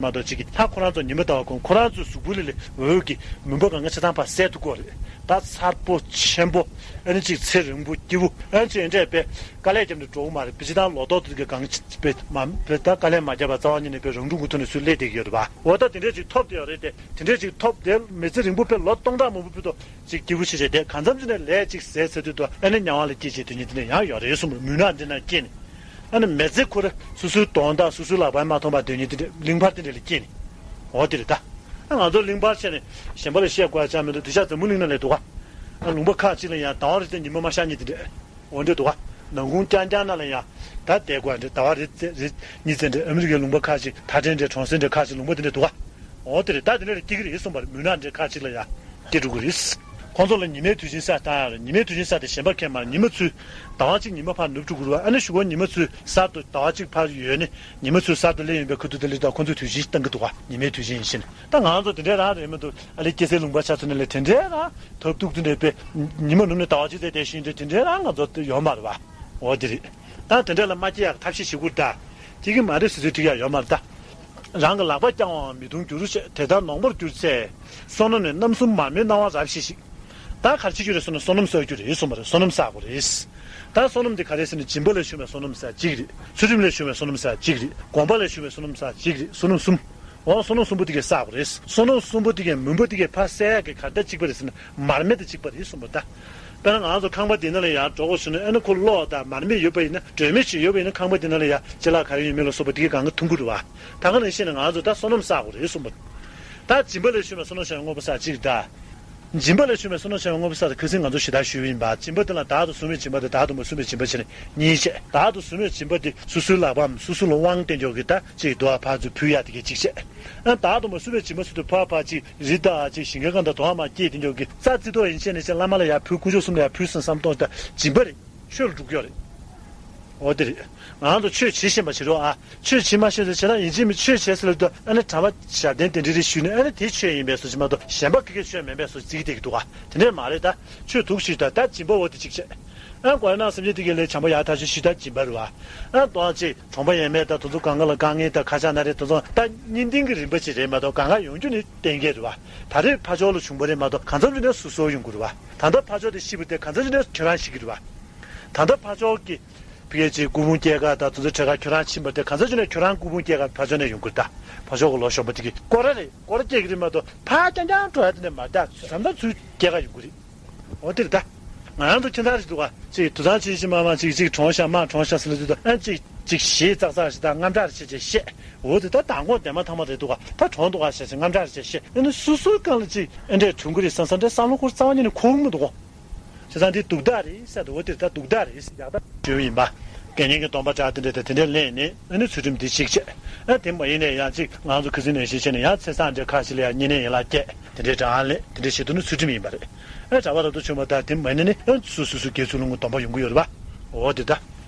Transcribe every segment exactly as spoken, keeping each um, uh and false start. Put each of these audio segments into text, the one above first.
མ་གཏོགས་ཅིག་གིས་ད་ཁོ་རང་ཚོ་ཉི་མ་ཟླ་བ་གུང་ཁོ་རང་ཚོའི་གཟུགས་པོ་ལ་ལས་འོད་ཀྱི་མུན་པ་གང་ག་ཆ་ཚང་ཕར་བསལ་ཐུབ་ཀྱི་རེད། ད་མཚར་པོ་ཆེན་པོ་ཨ་ནི་ཅིག་ཚེ་རིང་པོ་སྐྱིད་པོ་ཨ་ནི་ཅིག་འདྲས་པའི་དཀའ་ལས་བརྒྱབ་ནས་འགྲོ་གི་མ་རེད། པེ་ཅི་ཏང་ལོ་ཏོག་དེ་གི་གང་ཅི་པེ་མ་པེ་ད་དཀའ་ལས་མ་བརྒྱབ་པ་རྩ་བ་ཉིད་ནས་པེ་རང་གྲུབ་ཀྱི་ཐོག་ནས་ཚུར་སླེབས་བསྡད་ཀྱི་ཡོད་རེད་པ། འོ་ད་དེ་འདྲས་ཅིག་ཐོབ་བསྡད་ཡོད་རེད་དེ། དེ་འདྲས་ཅིག་ཐོབ་དེ་མི་ཚེ་རིང་པོ་པེ་ལོ་སྟོང་ཕྲག་མང་པོ་ཕུད་དོ། ཅིག་སྐྱིད་པོ་ཞིག་རེད་དེ། གང་འཚམ་ཅིག་ནས་ལས་ཅིག་ཟས་ཚར་དུས་དུ་ཨ་ནི་དམྱལ་བ་ལ་སྐྱེ་བྱེད་དོན་ཉིད་དེ་འདྲ་ཡང་ཡོད་རེད་གསུངས་པ་རེད། མུན་ནག་འདི་ན་སྐྱེས་ནས་ཨ་ནི་མི་ཚེ་ཁོ་ར་སོ་སོའི་གདོང་དང་སོ་སོའི་ལག་པས་མ་མཐོང་བ་དོན་ཉིད་དེ་འདྲ་གླིང་བར་དེ་འདྲ་ལ་སྐྱེས་ནས། འོ་དེ་རེད་ད། ཨ་ང་ཚོ་གླིང་བར་བཤད་ནས་གཞན་པ་ལ་བཤད་དགོས་ཡ་ཅང་མི་འདུག་དེ་ཤག་འཛམ་བུ་གླིང་ན་ལས་འདུག་ག་ཨ་ལུང་པ་ཁག་ཅིག་ལ་ཡང་ཟླ་བ་རེ་བཞིན་ཉི་མ་མ་ཤར་མཁན་དེ་འདྲ། འོ་འདྲ་འདུག་ག་ནང་ཁུལ་རྐྱང་རྐྱང་ན་ལ་ཡང་ད་བསྡད་དགོས་ཡ་འདྲ། ཟླ་བ་རེ་རེ་གཉིས་ཙམ་འདྲ་ཨ་མི་རི་ཀའི་ལུང་པ་ཁག་ཅིག་ད་ཕྲན་འདྲ་གྲོང་གསེབ་འདྲ་ཁག་ཅིག་ལུང་པ་དེ་འདྲ་འདུག་ག་འོ་དེ་རེད། ད་དེ་འདྲ་ལ་སྐྱེ་གི་རེད་གསུངས་པ་རེད། མུན་ནག་འདྲ་ཁག་ཅིག་ལ་ཡང་སྐྱེ་འགྲོ་གི་རེད། ཁོང་ཚོ་ལ་ཉི་མའི་དུས་ཆེན་གསར་བཏང་ཡ་རེད། ཉི་མའི་དུས་ཆེན་གསར་དེ་གཞན་པ་ཁྱད་མ་རེད། ཉི་མ་ཚོས་ཟླ་བ་གཅིག་ཉི་མ་ཕར་ནུབ་འགྲོ་གི་རེད་པ། ཨ་ནི་གཞུག་གུ་ཉི་མ་ཚོས་གསར་དུ་ཟླ་བ་གཅིག་ཕར་ཡོལ་ནས་ཉི་མ་ཚོས་གསར་དུ་སླེབས་ཡོང་པའི་ཁ་ཐུག་དེ་ལ་ད་ཁོང་ཚོས་དུས་ཆེན་ཞིག་བཏང་གི་འདུག་ག་ཉི་མའི་དུས་ཆེན་ཡིན་ཕྱིན། ད་ང་ཚོ་དེ་འདྲའི་རང་རེད་མི་འདུག་ཨ་ལེ་སྐྱེ་སའི་ལུང་པ་ཆ་ཚང་ནས་ལས་དེ་འདྲའི་རང་ཐབས་སྡུག་དེ་འདྲའི་དཔེ་ཉི་མ་ནུབ་ནས་ཟླ་བ་གཅིག་ཙམ་བསྡད་ཤེས་འདྲ་དེ་འདྲའི་རང་ང་ཚོ་ཡོད་མ་རེད་པ། འོ་དེ་རེད། ད་དེ་འདྲ་ལ་མ་སྐྱེ་ཡག་ཐབས་ཤེས་བྱེད་དགོས་རེད་ད། སྐྱེ་གི་མ་རེད་ཟེར་ཚུལ་འགྲིག་ཡག་ཡོད་མ་རེད་ད། རང་གི་ལག་པ་བརྐྱང་བའམ་མི་གདུང་འགྱུར་བྱེད། དེ་ལྟར་ནོངས་པར་གྱུར་ཚེ། བསོད་ནམས་ནི་རྣམ་གསུམ་མར་མེའི་སྣང་བ་རབ་ཞི་ཞིག་ད་ག་རེ་བྱེད་རྒྱུ་རེད་ཟེར་ན་བསོད་ནམས་བསགས་རྒྱུ་རེད་གསུངས་པ་རེད། བསོད་ནམས་བསགས་དགོས་རེད། ད་བསོད་ནམས་དེ་ག་རེ་ཟེར་ན་སྦྱིན་པ་ལས་བྱུང་བའི་བསོད་ནམས་བསགས་གཅིག་རེད། ཚུལ་ཁྲིམས་ལས་བྱུང་བའི་བསོད་ནམས་བསགས་གཅིག་རེད། སྒོམ་པ་ལས་བྱུང་བའི་བསོད་ནམས་བསགས་གཅིག་རེད། བསོད་ནམས་གསུམ། འོ་བསོད་ནམས་གསུམ་པོ་དེ་གས་བསགས་པ་རེད། བསོད་ནམས་གསུམ་པོ་དེ་གས་མུན་པ་དེ་གས་ཕར་བསལ་ཡག་གི་ག་རེ་ད་གཅིག་པ་རེད་ཟེར་ན་མར་མེ་དང་གཅིག་པ་རེད་གསུངས་པ་རེད་ད། དཔེར་ན་ང་ཚོ་ཁང་པ་འདི་ནང་ལ་ཡར་འགྲོ་དགོས་བྱུང་ན་ཨ་ནི་ཁོ་གློག་དང་མར་མེ་ཡོད་པ་ཡིན་ན་སྒྲོན་མེ་ཞིག་ཡོད་པ་ཡིན་ན་ཁང་པ་འདི་ནང་ལ་ཡར་ཅ་ལག་ག་རེ་ཡོད་མེད་ལ་སོགས་པ་དེ་གས་གང་ག་མཐོང་གི་རེད་པ། ད་ག་ནང་བཞིན་ང་ཚོ་ད་བསོད་ནམས་བསགས་དགོས་རེད་གསུངས་པ། ད་སྦྱིན་པ་ལས་བྱུང་བའི་བསོད་ནམས་བསགས་ཡག་དངོས་པོ་བསགས་གཅིག་རེད་ད། སྦྱིན་པ་ལས་བྱུང་བའི་བསོད་ནམས་བསགས་ཡག་དངོས་པོ་བསགས་དེ་ཁ་སང་ང་ཚོ་ཞེ་དྲག་ཞུས་པ་ཡིན་པ། སྦྱིན་པ་དེ་ལ་བདག་ཏུ་བཟུང་བའི་སྦྱིན་པ་དང་བདག་ཏུ་མ་བཟུང་བའི་སྦྱིན་པ་བྱས་ནས་གཉིས་བྱས། བདག་ཏུ་བཟུང་བའི་སྦྱིན་པ་དེ་སོ་སོའི་ལག་པའམ་སོ་སོ་ལ་དབང་བསྟན་འཇོག་གི་ད་ཅིག་འདུག་པ། ཕར་ཚུར་ཕུལ་ཡག་དེ་གས་གཅིག་བྱས། ཨ་བདག་ཏུ་མ་བཟུང་བའི་སྦྱིན་པ་ཟེར་དུས་ཕར་ཕར་ཅིག་རི་དང་ཅིག་ཞིང་ཁའི་སྒང་དང་དོ་བ་མ་སྐྱེས་དེ་འཇོག་གི་རྩྭ་རྩི་ཏོག་ཡན་ཆད་ནས་ཅིག་བླ་མ་ལ་ཡར་ཕུལ། དཀོན་མཆོག་གསུམ་ལ་ཡར་ཕུལ་བསམ་བསམ་གཏོང་ད་སྦྱིན་པ་རེད། ཆོས་ལ་འགྲོ་གི་ཡོད་རེད། འོ་དེ་རེད། ང་ཚོ་ཆོས་བྱེད་ཤེས་པ་བྱེད་རོགས་ཨ། ཆོས་བྱེད་མ་ཤེས་ཚོ་བྱས་ན་ཡིན་གཅིག་མིན་ཆོས་བྱེད་ཟེར་ལབ་དུས་ཨ་ནི་གྲྭ་པ་ཞབས་བརྟན་དེ་འདྲ་རེ་ཞུས་ནས་ཨ་ནི་དེ་ཆོས་ཡིན་པའི་བཟོ་ཅིག་མ་གཏོགས་གཞན་པ་ག་གེ་ཆོས་མིན་པའི་བཟོ་བརྩི་གི་བསྡད་ཀྱི་འདུག་ག་དེ་འདྲས་མ་རེད་ད། ཆོས་དུག་ཞིག་ད་ད་སྦྱིན་པ་འོ་དེ་གཅིག་བྱས། ཨ་གོ་ན་སེམས་ཅན་དེ་གའི་ལས་བྱམས་པ་ཡག་ཐག་ཆོད་ཞིག་ད་སྦྱིན་པ་རེད་པ། ཨ་དོ་ཅིག་གྲོང་པ་ཡས་མས་ད་དེ་ཚོ་གང་ག་ལ་དཀའ་ངལ་ད་ཁ་ཆག་ན་རེ་དེ་ཚོ་ད་གཉིས་ལྡན་གྱི་རིམ་པ་ཅིག་རེད་མ་གཏོགས་གང་ག་ཡོང་རྒྱུ་ནི་གཏན་འཁེལ་རེད་པ། ད་རེས་ཕར་ཕྱོགས་ལ་བྱུང་བ་རེད་མ་གཏོགས་གང་འཚམ་ཅིག་ནས་སོ་སོ་ཡོང་གི་རེད་པ། ད་ལྟ་ཕར་ཕྱོགས་དེ་ཤི་བ་དེ་གང་འཚམ་ཅིག་ནས་ཁྱོད་རང་ཤི་གི་རེད་པ། ད་ལྟ་ཕར་ཕྱོགས་ཀྱི་ཕ་གི་ཅིག་སྐུ་ཕུང་སྐྱེལ་ག་ད་དེ་ཚོ་བྲེལ་ག་ཁྱོད་རང་ཕྱིན་པ་དེ་གང་ཚ་ཅིག་ནས་ཁྱོད་རང་སྐུ་ཕུང་སྐྱེལ་ག་ཕར་ཕྱོགས་ནས་ཡོང་གི་རེད་ད། ཕར་ཕྱོགས་ཀྱི་ལོ་གཞོན་པ་དེ་གི་སྐོར་ར་རེད། སྐོར་ར་སྐྱེལ་གི་རེད་མ་གཏོགས་ཕར་རྐྱང་རྐྱང་འགྲོ་ཡ་དེ་ནས་མ་རེད་ད། ད་ལྟ་ཚུར་སྐྱེལ་ག་ཡོང་གི་རེད། འོ་དེ་རེད་ད། ང་རང་ཚོ་ཁྱིམ་ཚང་རེད་འདུག་ག་ཅིག་དུད་ཚང་ཆེ་ཆེ་དམའ་དམའ་ཅིག་ཅིག་གྲོངས་ཤག་མ་གྲོངས་ཤག་ཟེར་ལ་དུས་ད་ཨ་ཅིག་ཅིག་ཞེད་ཙག་ཙག་ཞིག་ད་དངངས་སྐྲག་རེ་བྱེད་བྱེད་བཤད། འོ་དེ་ད་མདང་དགོང་བདེ་མ་ཐང་མ་རེད་འདུག་ག་ད་གྲོངས་འདུག་ག་ཞེས་བྱས་དངངས་སྐྲག་རེ་བྱེད་བཤད། ཨ་ནི་སོ་སོའི་རྐང་ལ་ཅིག་ཨེ་འདྲས་གྲོངས་གི་རེད་བསམ་བསམ་འདྲ་བསམ་བློ་འཁོར་རྩ་བ་ཉིད་ནས་འཁོར་གི་མི་འདུག་ག་བྱས་ཙང་འདི་སྡུག་རྟགས་རེད་ཟེར་དུས་འོ་དེ་ད་སྡུག་རྟགས་རེད་ཟེར་ཡག་ད་ཞུས་ཡིན་པ། དགེ་བསྙེན་གྱི་སྡོམ་པ་འདྲ་དེ་འདྲ་དེ་དེ་འདྲས་ལེན་ནས་ཨ་ནི་ཚུལ་ཁྲིམས་འདི་གཅིག་བྱས། ཨ་དེ་མ་ཡིན་ནས་ཡང་གཅིག་ང་ཚོ་ཁ་སང་ནས་བཤད་བྱས་ནས་ཡང་ཚེས་བཟང་འདྲ་ཁ་ཅིག་ལ་ཡང་བསྙེན་གནས་ཡན་ལག་བརྒྱད་དེ་འདྲས་འདྲ་ཨང་ལེན་དེ་འདྲས་བྱེད་དུས་ནི་ཚུལ་ཁྲིམས་ཡིན་པ་རེད། ཨ་གྲྭ་པ་རབ་ཏུ་བྱུང་བ་ད་དེ་མ་ཡིན་ནས་ཨ་སོ་སོ་སོ་དགེ་ཚུལ་སློང་གི་སྡོམ་པ་ཡོང་གི་ཡོད་རེད་པ། འོ་དེ་ད།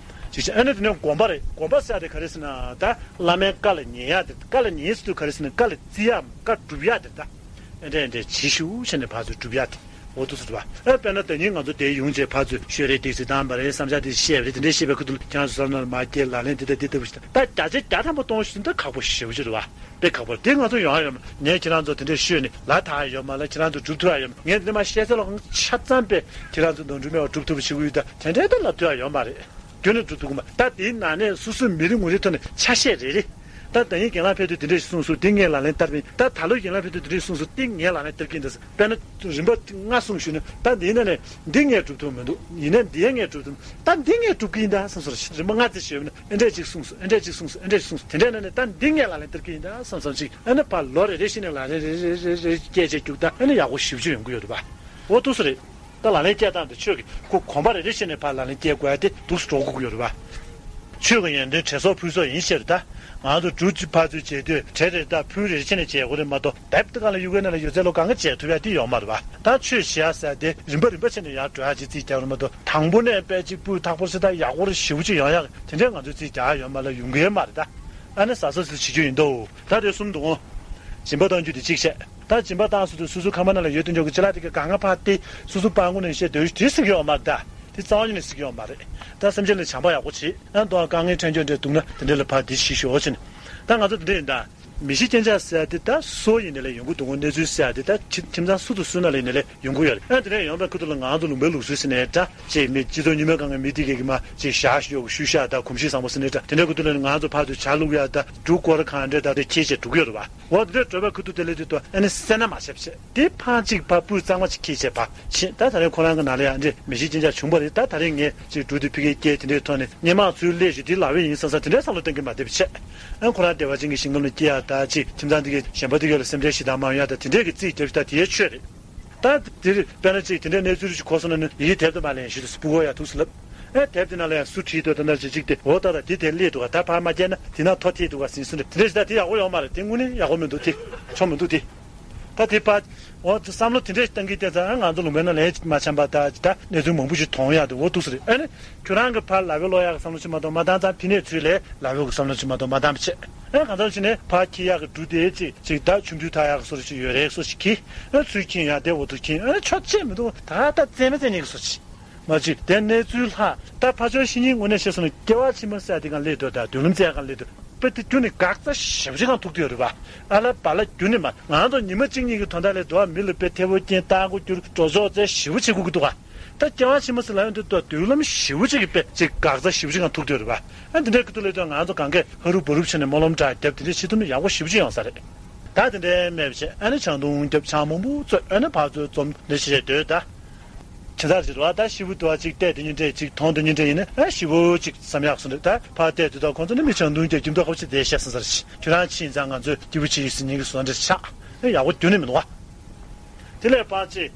གཅིག་བྱས་ཨ་ནི་དེ་ནས་སྒོམ་པ་རེད། སྒོམ་པ་ཟེར་ཡ་དེ་ག་རེ་ཟེར་ན་ད་བླ་མའི་བཀའ་ལ་ཉན་ཡ་དེ་བཀའ་ལ་ཉན་ཟེར་དུས་ག་རེ་ཟེར་ན་བཀའ་ལ་བརྩི་ཡའམ་བཀའ་སྒྲུབ་ཡ་དེ་ད། ཨེ་འདྲས་ཨེ་འདྲས་བྱེད་ཤུགས་ཆེ་ནས་ཕར་ཚུར་སྒྲུབ་ཡ་དེ། འོ་དུ་སུ་རེད་པ། ཨ་དཔེར་ན་ད་ཉིན་ང་ཚོ་དེ་ཡོང་རྗེས་ཕར་ཚུར་ཤོད་རེས་ཏིག་ཙི་བཏང་བ་རེད། བསམ་འཆར་དེ་བཤད་པ་རེད། དེ་འདྲས་བཤད་པའི་ཁུལ་དུ་ཁྱེད་རང་ཚོ་བསམ་བློ་ལ་མ་སྐྱེལ་ལག་ལེན་དེ་དང་དེ་ལྟ་བུ་ཞིག་ད་བརྒྱ་ཆ་བརྒྱ་ཐམ་པ་གཏོང་ཞིག་ད་ཁག་པོ་ཞེ་པོ་ཅིག་རེད་པ། དཔེ་ཁག་པོ་རེད། དེ་ང་ཚོ་ཡོང་ཡ་ཡོད་མ་ངས་ཁྱེད་རང་ཚོ་དེ་འདྲས་ཤོད་ནས་ལ་ཐག་ཡ་ཡོད་མ་ལ་ཁྱེད་རང་ཚོ་སྒྲུབ་ཐུབ་ཡ་ཡོད་མ་ངས་དེ་འདྲས་མ་བཤད་ཚེ་ལོ་ཆ་ཚང་པས་ཁྱེད་རང་ཚོ་ནོར་འཁྲུལ་མེད་པར་སྒྲུབ་ཐུབ་པ་བྱེད་དགོས་ཡོད་ད་དེ་འདྲས་ད་ལབ་ཐུབ་ཡ་ཡོད་མ་རེད། རྒྱུན་ནས་སྒྲུབ་ཐུབ་ཀྱི་མ་ད་དེའི་ནང་ནས་སོ་སོའི་མི་རེ་ངོ་རེའི་ཐོག་ནས་ཆ་ཤས་རེ་རེ། ད་ད་ཡིན་རྒན་ལགས་ཕེབས་དུས་དེ་འདྲས་ཞིག་གསུངས་སོང་། དེ་ངས་ལག་ལེན་བསྟར་བ་ཡིན། ད་ད་ལོ་རྒན་ལགས་ཕེབས་དུས་དེ་འདྲས་གསུངས་སོང་། དེ་ངས་ལག་ལེན་བསྟར་གྱི་ཡིན། ད་དཔེར་ན་རིམ་པ་ལྔ་གསུངས་ཞུས་ན་ད་འདི་ཡིན་ན་ནས་འདི་ངས་སྒྲུབ་ཐུབ་མི་འདུག་ཡིན་ན་འདི་ཡང་ངས་སྒྲུབ་ཐུབ། ད་འདི་ངས་སྒྲུབ་ཀྱི་ཡིན་ད་བསམ་སོང་། རིམ་པ་ལྔ་ཙམ་ཞུས་ན་ཨེ་འདྲས་ཅིག་གསུངས་སོང་། ཨེ་འདྲས་ཅིག་གསུངས་སོང་། ཨེ་འདྲས་ཅིག་གསུངས་སོང་། དེ་འདྲས་ན་ནས་ད་འདི་ངས་ལག་ལེན་བསྟར་གྱི་ཡིན་ད་བསམ་བསམ་ཅིག་ཨ་ནི་ཕར་ལོ་རེ་རེ་བཞིན་ནས་ལག་ལེན་རེ་རེ་རེ་རེ་སྐྱེལ་བྱས་རྒྱུག་ད་ཨ་ནི་ཡག་པོ་ཞེ་པོ་ཅིག་ཡོང་གི་ཡོད་རེད་པ། འོ་དུ་སུ་རེད། ད་ལག་ལེན་སྐྱེལ་སྟངས་དེ་ཆོས་ཀྱི་ཁོ་གོམ་པ་རེ་རེ་བྱས་ནས་ཕར་ལག་ལེན་སྐྱེལ་དགོས་ཡ་དེ་འདུག་སེ་འགྲོ་དགོས་ཀྱི་ཡོད་རེད་པ། ཆོས་ཀྱི་ཡོན་ཏན་བྲེ་སོགས་ཕུལ་སོགས་ཡིན་ཟེར་ད། ང་ཚོ་འབྲུ་གཅིག་ཕར་ཚུར་བྱེད་དུས་བྲེ་རེ་ད་ཕུལ་རེ་བྱས་ནས་བྱེད་དགོས་རེད་མ་གཏོགས་དེབ་དེ་གང་ལ་གཡུག་གའི་ནང་ལ་ཡོད་ཚད་ལོ་གང་ག་བྱེད་ཐུབ་ཡ་དེ་ཡོད་མ་རེད་པ། ད་ཆོས་བྱེད་ཡ་ཟེར་དེ་རིམ་པ་རིམ་པ་བྱས་ནས་ཡར་འགྲོ་ཡ་ཅིག་རྩིས་རྒྱག་རེད་མ་གཏོགས་དང་པོ་ནས་དཔེ་གཅིག་སྤུས་དག་པོ་ཞིག་ད་ཡག་པོ་རེ་ཞེ་པོ་ཅིག་ཡོང་ཡ་དེ་འདྲའི་ང་ཚོས་རྩིས་རྒྱག་ཡ་ཡོད་མ་ལ་ཡོང་གི་ཡོད་མ་རེད་ད། ཨ་ནི་ཟ་ཟ་ཟ་བྱེད་རྒྱུ་ཡིན་ད། ད་དེ་གསུམ་འདུག་ཨོ། སྦྱིན་པ་གཏང་རྒྱུ་དེ་གཅིག་བྱས། ད་སྦྱིན་པ་བཏང་ཟེར་དུས་སོ་སོའི་ཁང་པ་ནང་ལ་ཡོད་དུས་འཇོག་གི་ཅ་ལག་དེ་ག་གང་ག་ཕར་སྟེར། སོ་སོ་པང་ཁུག་ནས་བཤད་དུས་དེ་སྲིད་ཀྱི་ཡོད་མ་རེད་ད། དེ་རྩ་བ་ཉིད་ནས་སྲིད་ཀྱི་ཡོད་མ་རེད། ད་སེམས་ཅན་ལ་བྱམས་པ་ཡག་པོ་བྱེད། ཨ་མདོ་དཀའ་ངལ་འཕྲད་འཇོག་འདྲ་འདུག་ན་དེ་འདྲ་ལ་ཕར་དེ་ཞིག་ཞོག་ཕྱིན། ད་ང་ཚོ་དེ་འདྲ་ཡིན་ད། མི་ཤི་རྐྱེན་ཆག་ཟེར་ཡ་དེ་ད་སུ་ཡིན་ནའི་ལས་ཡོང་གི་འདུག་གོ། གནས་ཚུལ་ཟེར་ཡ་དེ་ད་ཁྱིམ་ཁྱིམ་ཚང་སུ་དང་སུ་ན་ལས་ཡིན་ནའི་ལས་ཡོང་གི་ཡོད་རེད། ཨ་དེ་ནས་ཡོང་པའི་ཁུལ་དུ་ལ་ང་ཚོ་ལུང་པའི་ལུགས་སྲོལ་ཟེར་ནའི་འདྲ་ཅིག་མི་སྤྱི་ཚོགས་རྙིང་མའི་སྒང་གི་མི་དེ་གས་ཀྱི་མ་ཅིག་ཞག་ཞོག་ཤུལ་བཞག་ད་གོམས་གཤིས་བཟང་པོ་ཟེར་ནའི་འདྲ་དེ་འདྲའི་ཁུལ་དུ་ལ་ང་ཚོ་ཕར་ཚུར་ཇ་བླུག་ཡ་ད་འབྲུ་སྐོར་གང་འདྲ་ད་དེ་ཁྱེར་བྱས་འགྲོ་གི་ཡོད་རེད་བ། འོ་དེ་འདྲ་འགྲོ་བའི་ཁུལ་དུ་དེ་ལས་དུས་ད་ཨ་ནི་སེར་སྣ་མ་བྱས་བྱས་དེ་ཕར་ཅིག་ཕར་སྤུས་གཙང་མ་ཅིག་ཁྱེར་བྱས་ཕར་ཕྱིན། ད་ད་རེས་ཁོ་རང་གི་ནང་ལ་ཡང་འདྲེ་མི་ཤི་རྐྱེན་ཆག་བྱུང་བ་རེད། ད་ད་རེས་ངས་ཅིག་འབྲུ་དེ་ཕ་གིར་སྐྱེལ་དེ་འདྲའི་ཐོག་ནས་སྔོན་མ་ཚུར་སླེབས་ཤིག་དེ་ལབ་པ་ཡིན་བསམ་བསམ་དེ་འདྲའི་བསམ་བློ་གཏོང་གི་མ་བསྡད་པ་བྱས། ཨ་ཁོ་རང་བདེ་བ་ཅན་གྱི་ཞིང་ཁམས་ལ་སྐྱེ་ཡག་ད་ཅིག་ཁྱིམ་ཚང་འདི་གའི་གཞན་པ་འདི་གའི་ལ་སེམས་ཁྲལ་ཞེ་དྲག་མ་ཡོང་ཡག་ད་དེ་འདྲའི་གི་རྩིས་རྒྱབ་ཤིག་ད་དེའི་ཆོས་རེད། ད་དེར་དཔེར་ན་ཅིག་དེ་འདྲའི་གནས་ཚུལ་ཅིག་གོ་སོང་ན་ནི་ཡི་གེ་དེབ་དུ་མ་ལེན་ཞུ་དུས་སུ་སྤུ་གུ་ཡག་ཐུགས་སུ་ལབ། ཨེ་དེབ་དེ་ནང་ལ་ཡང་སུ་བྲིས་འདུག་ད་ནར་ཅིག་ཅིག་དེ་འོ་ད་ད་དེ་དེ་སླེབས་འདུག་ག་ད་ཕར་མ་སྐྱེལ་ན་དེ་ན་ཐོ་ཐེ་འདུག་ག་ཟིན་སུ་འདྲ་དེ་འདྲ་ཞིག་ད་དེ་ཡག་པོ་ཡོང་མ་རེད། དེ་དངོས་གནས་ཡག་པོ་མི་འདུག་དེ་ཆོ་མི་འདུག་དེ། ད་དེ་ཕར་འོ་དེ་བསམ་བློ་དེ་འདྲས་བཏང་གི་བལྟས་ཙང་ང་ཚོ་ལུང་པའི་ནང་ལས་མ་འཆམ་པ་ད་ད་གནས་ཚུལ་མང་པོ་ཞིག་མཐོང་ཡག་དེ་འོ་འདུག་སེ་རེད། ཨ་ནི་ཁྱོད་རང་གི་ཕར་ལབ་པའི་ལོག་ཡག་གི་བསམ་བློ་ཅིག་མ་གཏོང་མ་བཏང་ཙང་ཕི་ནས་ཚུར་ལས་ལབ་པའི་གི་བསམ་བློ་ཅིག་མ་གཏོང་མ་བཏང་བྱས། ཨ་གང་ལྟར་ཕྱིན་ནས་ཕར་འཁྱེར་ཡག་གི་འབྲུ་དེ་ཅིག་ཅིག་ད་ཆུང་དུས་ཐག་ཡག་གི་བཟོ་ཅིག་ཡོད་རེད་བཟོ་ཅིག་གིས། ཨ་ཚུར་འཁྱེར་ཡག་དེ་འོ་འདུག་འཁྱེར། ཨ་ཆོ་ཅེས་མི་འདུག་ད་ད་རྩེད་མི་རྩེད་ཉེ་གི་བཟོ་ཅིག་མ་ཅིག་དེ་གནས་ཚུལ་ལྷག་ད་ཕ་ཆོས་ཤེས་ཉིན་དངོས་གནས་བཤད་སོང་ན་སྐྱེ་བ་ཕྱི་མ་ཟེར་དེ་གང་སླེབས་འདུག་ད་མདུན་ལམ་བཙལ་གང་སླེབས་འདུག་དཔེ་དེ་ཁྱོད་ནི་འགག་རྩ་ཞེ་པོ་ཅིག་གང་ཐུག་དུས་རེད་པ། ཨ་ལ་པ་ལ་ཁྱོད་ནི་མ་ང་ཚོ་ཉི་མ་གཅིག་གཉིས་ཀྱི་དོན་དག་ལས་འགྲོ་བ་མི་ལ་དཔེ་ཐེ་བོ་རྐྱེན་ལྟ་དགོས་རྒྱུ་འགྲོ་ཕྱོགས་རྩལ་ཞེ་པོ་བྱེད་དགོས་ཀྱི་འདུག་ག་ད་སྐྱེ་བ་ཕྱི་མ་ཟེར་ལབ་ཡོང་དུས་ད་མདུན་ལམ་ཞེ་པོ་ཅིག་གི་དཔེ་ཅིག་འགག་རྩ་ཞེ་པོ་ཅིག་གང་ཐུག་དུས་རེད་པ། ཨ་འདི་འདྲའི་ཁུ་ཐུག་ལས་དོན་ང་ཚོ་གང་གས་ཧ་རུ་བ་རུབ་བྱས་ནས་སྨོན་ལམ་འདྲ་བརྒྱབ་དེ་འདྲའི་བྱེད་ཐུབ་ན་ཡག་པོ་ཞེ་པོ་ཅིག་ཡོང་ས་རེད། ད་དེ་འདྲའི་མེད་པ་བྱས་ཨ་ནི་ཆང་འཐུང་རྒྱབ་ཆང་མང་པོ་བཙོས་ཨ་ནི་ཕར་ཚུར་འཛོམས་འདི་བྱས་སྡོད་ད། ཇི་ལྟར་ཇི་ལྟར་ད་ཤི་བོ་དུ་བ་ཅིག་བལྟས་དེ་ཉིན་འདྲས་ཅིག་མཐོང་དེ་ཉིན་འདྲས་ཡིན་ན་ཨ་ཤི་བོ་ཅིག་བསམ་ཡག་སོང་རེད། ད་ཕར་བལྟས་དུས་ད་ཁོང་ཚོ་ནི་མི་ཆང་འཐུང་རྒྱག་རྒྱུ་འདུག་ཁ་བོ་ཅིག་བསྡད་ཤག་སོང་ཟེར་ཞིག་ཁྱོད་རང་ཕྱིན་ཙང་ང་ཚོས་སྐྱིད་པོ་བྱེད་ཡིན་ཟེར་ཉིན་གི་བཟོ་འདྲ་ཆགས་ཨེ་ཡག་པོ་རྒྱུ་ནི་མི་འདུག་བ། དེ་ལས་ཕར་ཅིག་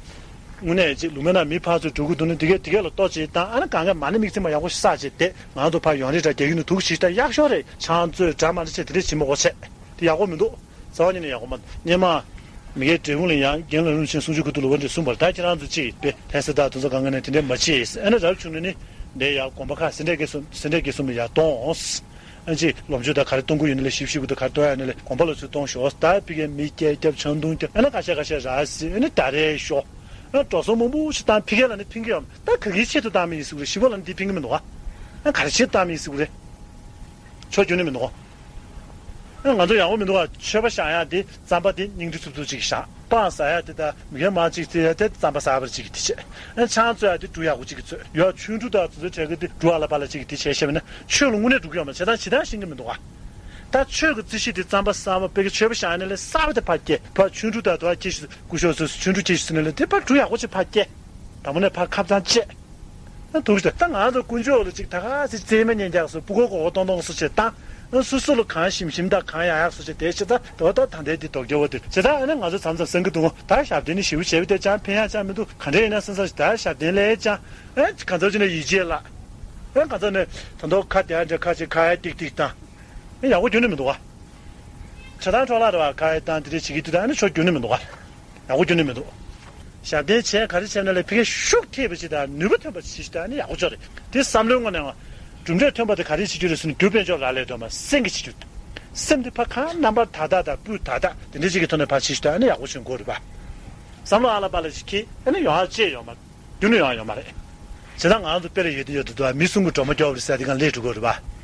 དངོས་གནས་ཅིག་ལུང་མེད་ན་མི་ཕར་ཚུར་འགྲོ་གི་འདུག་ན་དེ་གས་དེ་གས་ལ་ལྟོ་ཅིག་བཏང་ཨ་ནི་གང་ག་མ་ནི་དམིགས་བརྩེ་མ་ཡག་པོ་ཞིག་བསགས་བྱས་བསྡད་ང་ཚོ་ཕར་ཡོང་རེ་འདྲ་རྒྱག་གི་ནི་འདུག་ཞིག་ད་ཡག་ཤོས་རེད། ཆང་བཙོས་འདྲ་མ་འདྲ་བྱས་དེ་འདྲས་བྱེད་མ་དགོས་བྱས་དེ་ཡག་པོ་མི་འདུག་རྩ་བ་ཉིད་ནས་ཡག་པོ་མ་འདུག་སྔོན་མ་མི་ཁའི་འབྲས་སྤུངས་ལ་ཡང་རྒན་ལ་རུང་ཆེན་གསུང་ཆོས་ཁུ་ཐུག་ལ་བ་འདྲ་གསུངས་པར་ད་ཁྱེད་རང་ཚོ་ཅིག་པེ་ལྷན་ས་དག་དེ་ཚོ་གང་ག་ནས་དེ་འདྲས་མ་བྱེད་ཨ་ནི་རབ་བྱུང་ན་ནི་འདྲ་ཡག་དགོན་པ་ཁག་སེ་འབྲས་དགེ་གསུམ་སེ་འབྲས་དགེ་གསུམ་ལ་ཡར་གཏོང་འོང་། ཨ་ཅེ་ལོ་མཆོད་དང་ག་རེ་གཏོང་གི་ཡོད་ན་ལས་ཞིབ་ཞིབ་གི་དང་ག་རེ་གཏོང་ཡ་ན་ལས་དགོན་པ་ལ་ཚུར་གཏོང་ཞོག་ད་ཕི་གའི་མི་སྐྱེལ་རྒྱབ་ཆང་འཐུང་རྒྱབ་ཨ་ན་ཁ་ཤས་ཁ་ཤས་ར་སི་ཨ་ནི་ད་རེས་ཞོག་ཨ་འགྲོ་སོང་མང་པོ་ཞིག་བཏང་ཕི་གའི་ལ་ནི་ཕིན་གི་ཡོད་ད་ག་གིའི་ཆེད་དུ་བཏང་མི་ཡིན་ཟེར་གི་རེད། ཞི་བ་ལ་ནི་འདི་ཕིན་གི་མི་འདུག་ཨ་ཨ་ག་རེ་ཆེད་དུ་བཏང་མི་ཡིན་ཟེར་གི་རེད། ཆོ་རྒྱུ་ནི་མི་འདུག་ཨ་ང་ཚོ་ཡག་པོ་མི་འདུག་ཨ་མཆོད་པ་བཞག་ཡ་དེ་རྩམ་པ་དེ་སྙིང་རུས་ཚུབ་ཚུབ་ཅིག་བཞག་སྤང་ཟ་ཡ་དེ་དང་མི་གའི་མང་ཅིག་བཙལ་ཡ་དེ་རྩམ་པ་ཟ་བར་ཅིག་དེ་བྱས། ཨ་ཆང་བཙོ་ཡ་དེ་འབྲུ་ཡག་པོ་ཅིག་བཙོས་ཡ་ཆུང་འབྲུ་དང་དེ་ཚོ་བྲལ་གི་དེ་འབྲུ་ཨ་ལ་པ་ལ་ཅིག་དེ་བྱས་བཤད་པ་ན་ཆོས་ལ་དངོས་གནས་འགྲོ་གི་ཡོད་མ་རེད། བྱས་ཙང་ཇི་ལྟར་ཤེས་ཀྱི་མི་འདུག་ག་ད་ཆོས་ཀྱི་རྩིས་གཞི་དེ་རྩམ་པ་ཟ་བ་དཔེ་གི་མཆོད་པ་བཞག་ནས་ལས་གསར་པ་དེ་ཕར་སྐྱེལ་ཕར་ཆུང་འབྲུ་དང་དེ་ཕར་སྐྱེལ་ཞིག་སྐུ་ཞབས་ཚོས་ཆུང་འབྲུ་སྐྱེལ་ཞིག་ཟེར་ནས་ལས་དེ་ཕར་འབྲུ་ཡག་པོ་ཅིག་ཕར་སྐྱེལ། དང་པོ་ནས་ཕར་ཁ་བྱང་བཅད། ཨ་ཐུག་ཤོག་ད་ང་ཚོ་དཀོན་མཆོག་ལ་ཅིག་ད་ག་སེ་རྩེད་མོ་ཉན་རྒྱག་སོ་སྤུ་གུ་གོ་གོ་སྟོང་སྟོང་སོ་བྱེད་བཏང་། ཨ་སོ་སོ་ལ་གང་ཞིམ་ཞིམ་དང་གང་ཡག་ཡག་སོ་བྱེད་དེ་བྱེད་ད་དོ་ད་ད་འདས་དེ་དོག་རྒྱ་བོ་དེ་བྱེད་ད་ཨ་ནི་ང་ཚོ་མཚམས་མཚམས་སེང་གི་འདུག་ད་ཞབས་བརྟན་ནི་ཞེ་པོ་བྱས་པ་དེ་ཅང་ཕན་ཡག་ཅང་མི་འདུག་ག་འདྲ་ཡིན་ན་སེམས་ས་ཞིག་ད་ཞབས་བརྟན་ལས་ཅང་། ཨ་གང་ཚོ་ཅི་ནས་ཡིད་ཆེས་ལ། ཨ་གང་ཚོ་ནས་ད་དོ་ཁ་དེ་ཨ་འདྲ་ཁ་ཅིག་ཁ་ཡ་ཏིག་ཏིག་དང་། ཨ་ཡག་པོ་རྒྱུ་ནི་མི་འདུག་ག་ཆ་ཚང་འཕྲོ་བརླག་རེད་བ། ཁ་ཡ་དང་དེ་འདྲ་བྱེད་ཀྱི་དུས་ད་ཨ་ནི་ཆོ་རྒྱུ་ནི་མི་འདུག་ག་ཡག་པོ་རྒྱུ་ནི་མི་འདུག་ཞབས་བརྟན་བྱས་ག་རེ་བྱས་ན་ལས་ཕ་གི་ཤུགས་ཐེབས་པ་ཞིག་དང་ནུས་པ་ཐོན་པ་ཞིག་ད་ཨ་ནི་ཡག་པོ་ཆོ་རེད། དེ་བསམ་བློའི་ངོས་ནས་ང་གྲུབ་འབྲས་ཐོན་པ་དེ་ག་རེ་བྱེད་རྒྱུ་རེད་ཟེར་ན་རྒྱུ་དཔལ་འབྱོར་རག་ལས་དོན་མ་སེམས་ཀྱི་བྱེད་རྒྱུ། སེམས་དེ་ཕ་གང་རྣམ་པར་དག་དག་དང་སྤུས་དག་དག་དེ་འདྲ་ཞིག་གི་ཐོག་ནས་ཕར་ཕྱིན་ཞིག་ད་ཨ་ནི་ཡག་པོ་བྱུང་དགོས་རེད་པ། བསམ་བློ་ཨ་ལ་པ་ལ་ཞིག་ཁྱེད་ཨ་ནི་ཡོང་ཨ་ཅེས་ཡོང་མ། རྒྱུ་ནི་ཡང་ཡོད་མ་རེད། བྱས་ཙང་ང་ཚོ་དཔེ་ལ་ཡོད་དུ་ཡོད་དུ་འདུག་མི་གསུམ་གྱིས་སྒྲོལ་མ་སྐྱོར་བ་རེད་ཟེར་དེ་གང་སླེབས་འགྲོ་གི་རེད་པ།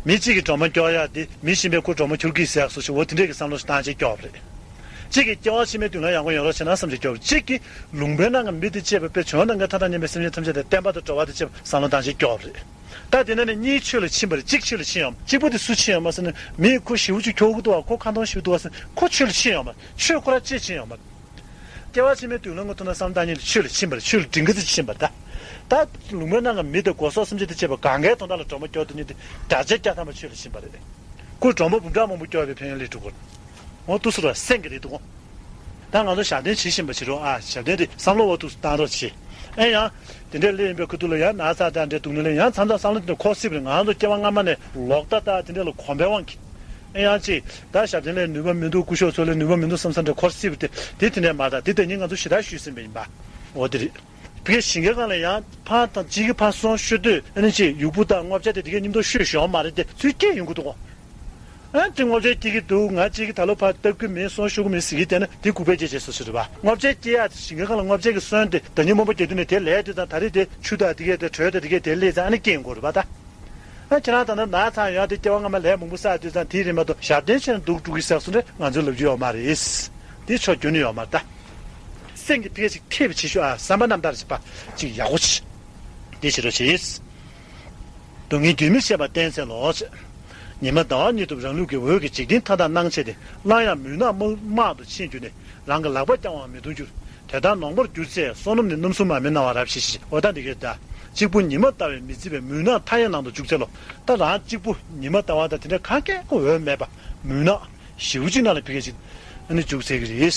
མི་གཅིག་གིས་སྒྲོལ་མ་སྐྱོར་ཡག་དེ་མི་གཞན་པས་ཁོ་སྒྲོལ་མ་སྐྱོར་གི་ཟེར་ཡག་སོགས་ཞིག་འོ་དེ་འདྲས་ཀྱི་བསམ་བློ་ཞིག་བཏང་བྱས་སྐྱོར་བ་རེད། གཅིག་གིས་སྐྱེ་བ་ཕྱི་མའི་མདུན་ལམ་ཡག་པོ་ཡོང་རོགས་བྱས་ན་བསམ་བྱས་སྐྱོར་བ་རེད། གཅིག་གིས་ལུང་པའི་ནང་གི་མི་དང་བཅས་པ་དཔེ་བྱོན་ནང་གི་མཐའ་དང་མཉམ་པའི་སེམས་ཅན་ཐམས་ཅད་དང་བསྟན་པ་དང་འགྲོ་བ་དང་བཅས་པ་བསམ་བློ་བཏང་བྱས་སྐྱོར་བ་རེད། ད་དེ་ནས་ནི་གཉིས་ཆོས་ལ་ཕྱིན་པ་རེད། གཅིག་ཆོས་ལ་ཕྱིན་ཡོང་། གཅིག་པོ་དེ་སུ་ཕྱིན་ཡོང་མ་ཟེར་ན་མི་ཁོ་ཞེ་པོ་ཅིག་ཁྱོག་གི་འདུག་བ། ཁོ་ཁ་འདོན་ཞེ་པོ་འདུག་བ་ཟེར་ན་ཁོ་ཆོས་ལ་ཕྱིན་ཡོང་མ་རེད། ཆོས་ཁོ་རང་གཅིག་ཕྱིན་ཡོང་མ་རེད། སྐྱེ་བ་ཕྱི་མའི་མདུན་ལམ་གྱི་ཐོག་ན་བསམ་བློ་བཏང་མཁན་དེ་ཆོས་ལ་ཕྱིན་པ་རེད། ཆོས་ལ་སྒྲིང་ག་ཙམ་ཕྱིན་པ་རེད་ད། ད་ལུང་པའི་ནང་གི་མི་དང་སྒོ་ཟོག་སེམས་ཅན་དང་བཅས་པ་གང་གའི་དོན་དག་ལ་སྒྲོལ་མ་སྐྱོར་དེ་ཉིད་དེ་བརྒྱ་ཆ་བརྒྱ་ཐམ་པ་ཆོས་ལ་ཕྱིན་པ་རེད། ཁོས་སྒྲོལ་མ་འབུམ་ཕྲག་མང་པོ་སྐྱོར་བའི་ཕན་ཡོན་སླེབས་འགྲོ་གི་རེད། འོ་དུས་སུ་ར་སེང་གི་རེད་འདུག་གོ། ད་ང་ཚོ་ཞབས་བརྟན་བྱེད་བཞིན་པ་བྱེད་རོགས་ཨ། ཞབས་བརྟན་དེ་བསམ་བློ་འོག་ཏུ་བཏང་རོགས་བྱེད། ཨེ་ཡང་། དེ་འདྲའི་སླེབས་ཡིན་པའི་ཁུ་ཐུག་ལ་ཡང་ན་ཚ་དང་འདྲའི་སྡུག་ནི་ལ་ཡང་མཚམས་མཚམས་བསམ་བློ་དེ་འདྲ་འཁོར་སྲིད་པ་རེད། ང་ཚོ་སྐྱེ་བ་སྔ་མ་ནས་ལོག་ལྟ་དང་དེ་འདྲ་ལ་གོམས་པའི་དབང་གིས། ཨེ་ཡང་ཅིག་ད་ཞབས་བརྟན་ལས་ནུས་པ་མི་འདུག་སྐུ་ཞབས་ཚོ་ལས་ནུས་པ་མི་འདུག་བསམ་བསམ་འདྲ་འཁོར་སྲིད་པ་དེ་དེ་དེ་འདྲའི་མ་རེད། དེ་དེ་ཉིད་ང་ཚོ་ཞེ་དྲག་ཞུས་ཟིན་པ་ཡིན་པ། འོ་དེ་རེད། བོད་ཞིང་ཁའི་སྒང་ལ་ཡང་ཕར་དང་གཅིག་གིས་ཕར་སོང་ཤོད་དུས་ཨ་ནི་ཅིག་ཡུག་པོ་དང་སྔོ་ཆ་དེ་དེ་གའི་མཉམ་དུ་ཤོད་ཤོད་མ་རེད་དེ་ཚུར་སྐྱེལ་ཡོང་གི་འདུག་གོ། ཨ་ནི་སྔོ་ཆ་སྐྱེལ་གི་འདུག་ང་གཅིག་གིས་ད་ལོ་ཕར་སྟབས་ཀྱིས་མེད་སོང་ཤོད་གི་མེད་ཟེར་གི་བསྡད་ན་དེ་གུག་པས་སྐྱེལ་བྱས་སོ་ཞིག་རེད་པ། སྔོ་ཆ་སྐྱེལ་ཡག་དེ་ཞིང་ཁའི་སྒང་ལ་སྔོ་ཆ་གི་སོན་དེ་ཟླ་ཉིན་སྨོན་པ་རྒྱག་དུས་ནས་དེ་ལས་དེ་དང་ད་རེས་དེ་ཆུ་དང་དེ་གའི་དེ་དྲོད་དང་དེ་གའི་དེ་སླེབས་ཙང་ཨ་ནི་སྐྱེལ་ཡོང་གི་རེད་པ་ད། ད་ཁྱེད་རང་ད་ནང་ན་ཚང་ཡོད་དེ་སྐྱེ་བ་སྔ་མ་ལས་མང་པོ་བསགས་དུས་ཙང་དེའི་རིན་མ་གཏོགས་ཞབས་བརྟན་བྱས་ན་སྡུག་འགྲོ་གི་ཟེར་སོང་རེད། ང་ཚོས་ལབ་རྒྱུ་ཡོད་མ་རེད། དེ་ཕྱོགས་རྒྱུ་ནི་ཡོད་མ་རེད་ད། སེམས་ཀྱི་ཕི་ག་ཅིག་ཐེབས་བྱེད་ཤོག་ཨ། བསམ་པ་རྣམ་དག་ཅིག་པ་ཅིག་ཡག་པོ་བྱེད། དེ་བྱེད་རོགས་བྱེད། སྡུག་བསྔལ་རྒྱུན་མི་ཆད་པར་བསྟེན་འཚལ་ལོ། ཉི་མ་ཟླ་བ་གཉིས་ཐུབ་རང་ལུགས་ཀྱི་འོད་ཀྱི་འཇིག་རྟེན་མཐའ་དག་སྣང་བྱེད་དེ། སླར་ཡང་མུན་ནག་དམག་དམག་ཏུ་ཕྱིན་གྱུར་ནས། རང་གི་ལག་པ་བརྐྱང་བར་མི་གཏོང་འགྱུར། དེ་ལྟར་ནོངས་པར་གྱུར་ཚེ། བསོད་ནམས་ནི་རྣམ་གསུམ་མ་མི་སྣང་བར་རབ་ཞི་ཞིང་། འོ་ད་འདི་གས་ད། གཅིག་པུ་ཉི་མ་ལྟ་བས་མི་བརྫི་བའི་མུན་ནག་མཐའ་ཡས་ནང་དུ་འཇུག་འཚལ་ལོ། ད་རང་གཅིག་པུ་ཉི་མ་ལྟ་བ་དང་དེ་འདྲ་གང་གས་འོས་མེད་པ། མུན་ནག་ཞེ་པོ་ཅིག་ནང་ལ་ཕི་ག་ཅིག་ཨ་ནི་འཇུག་འཚལ་གྱི་རེད།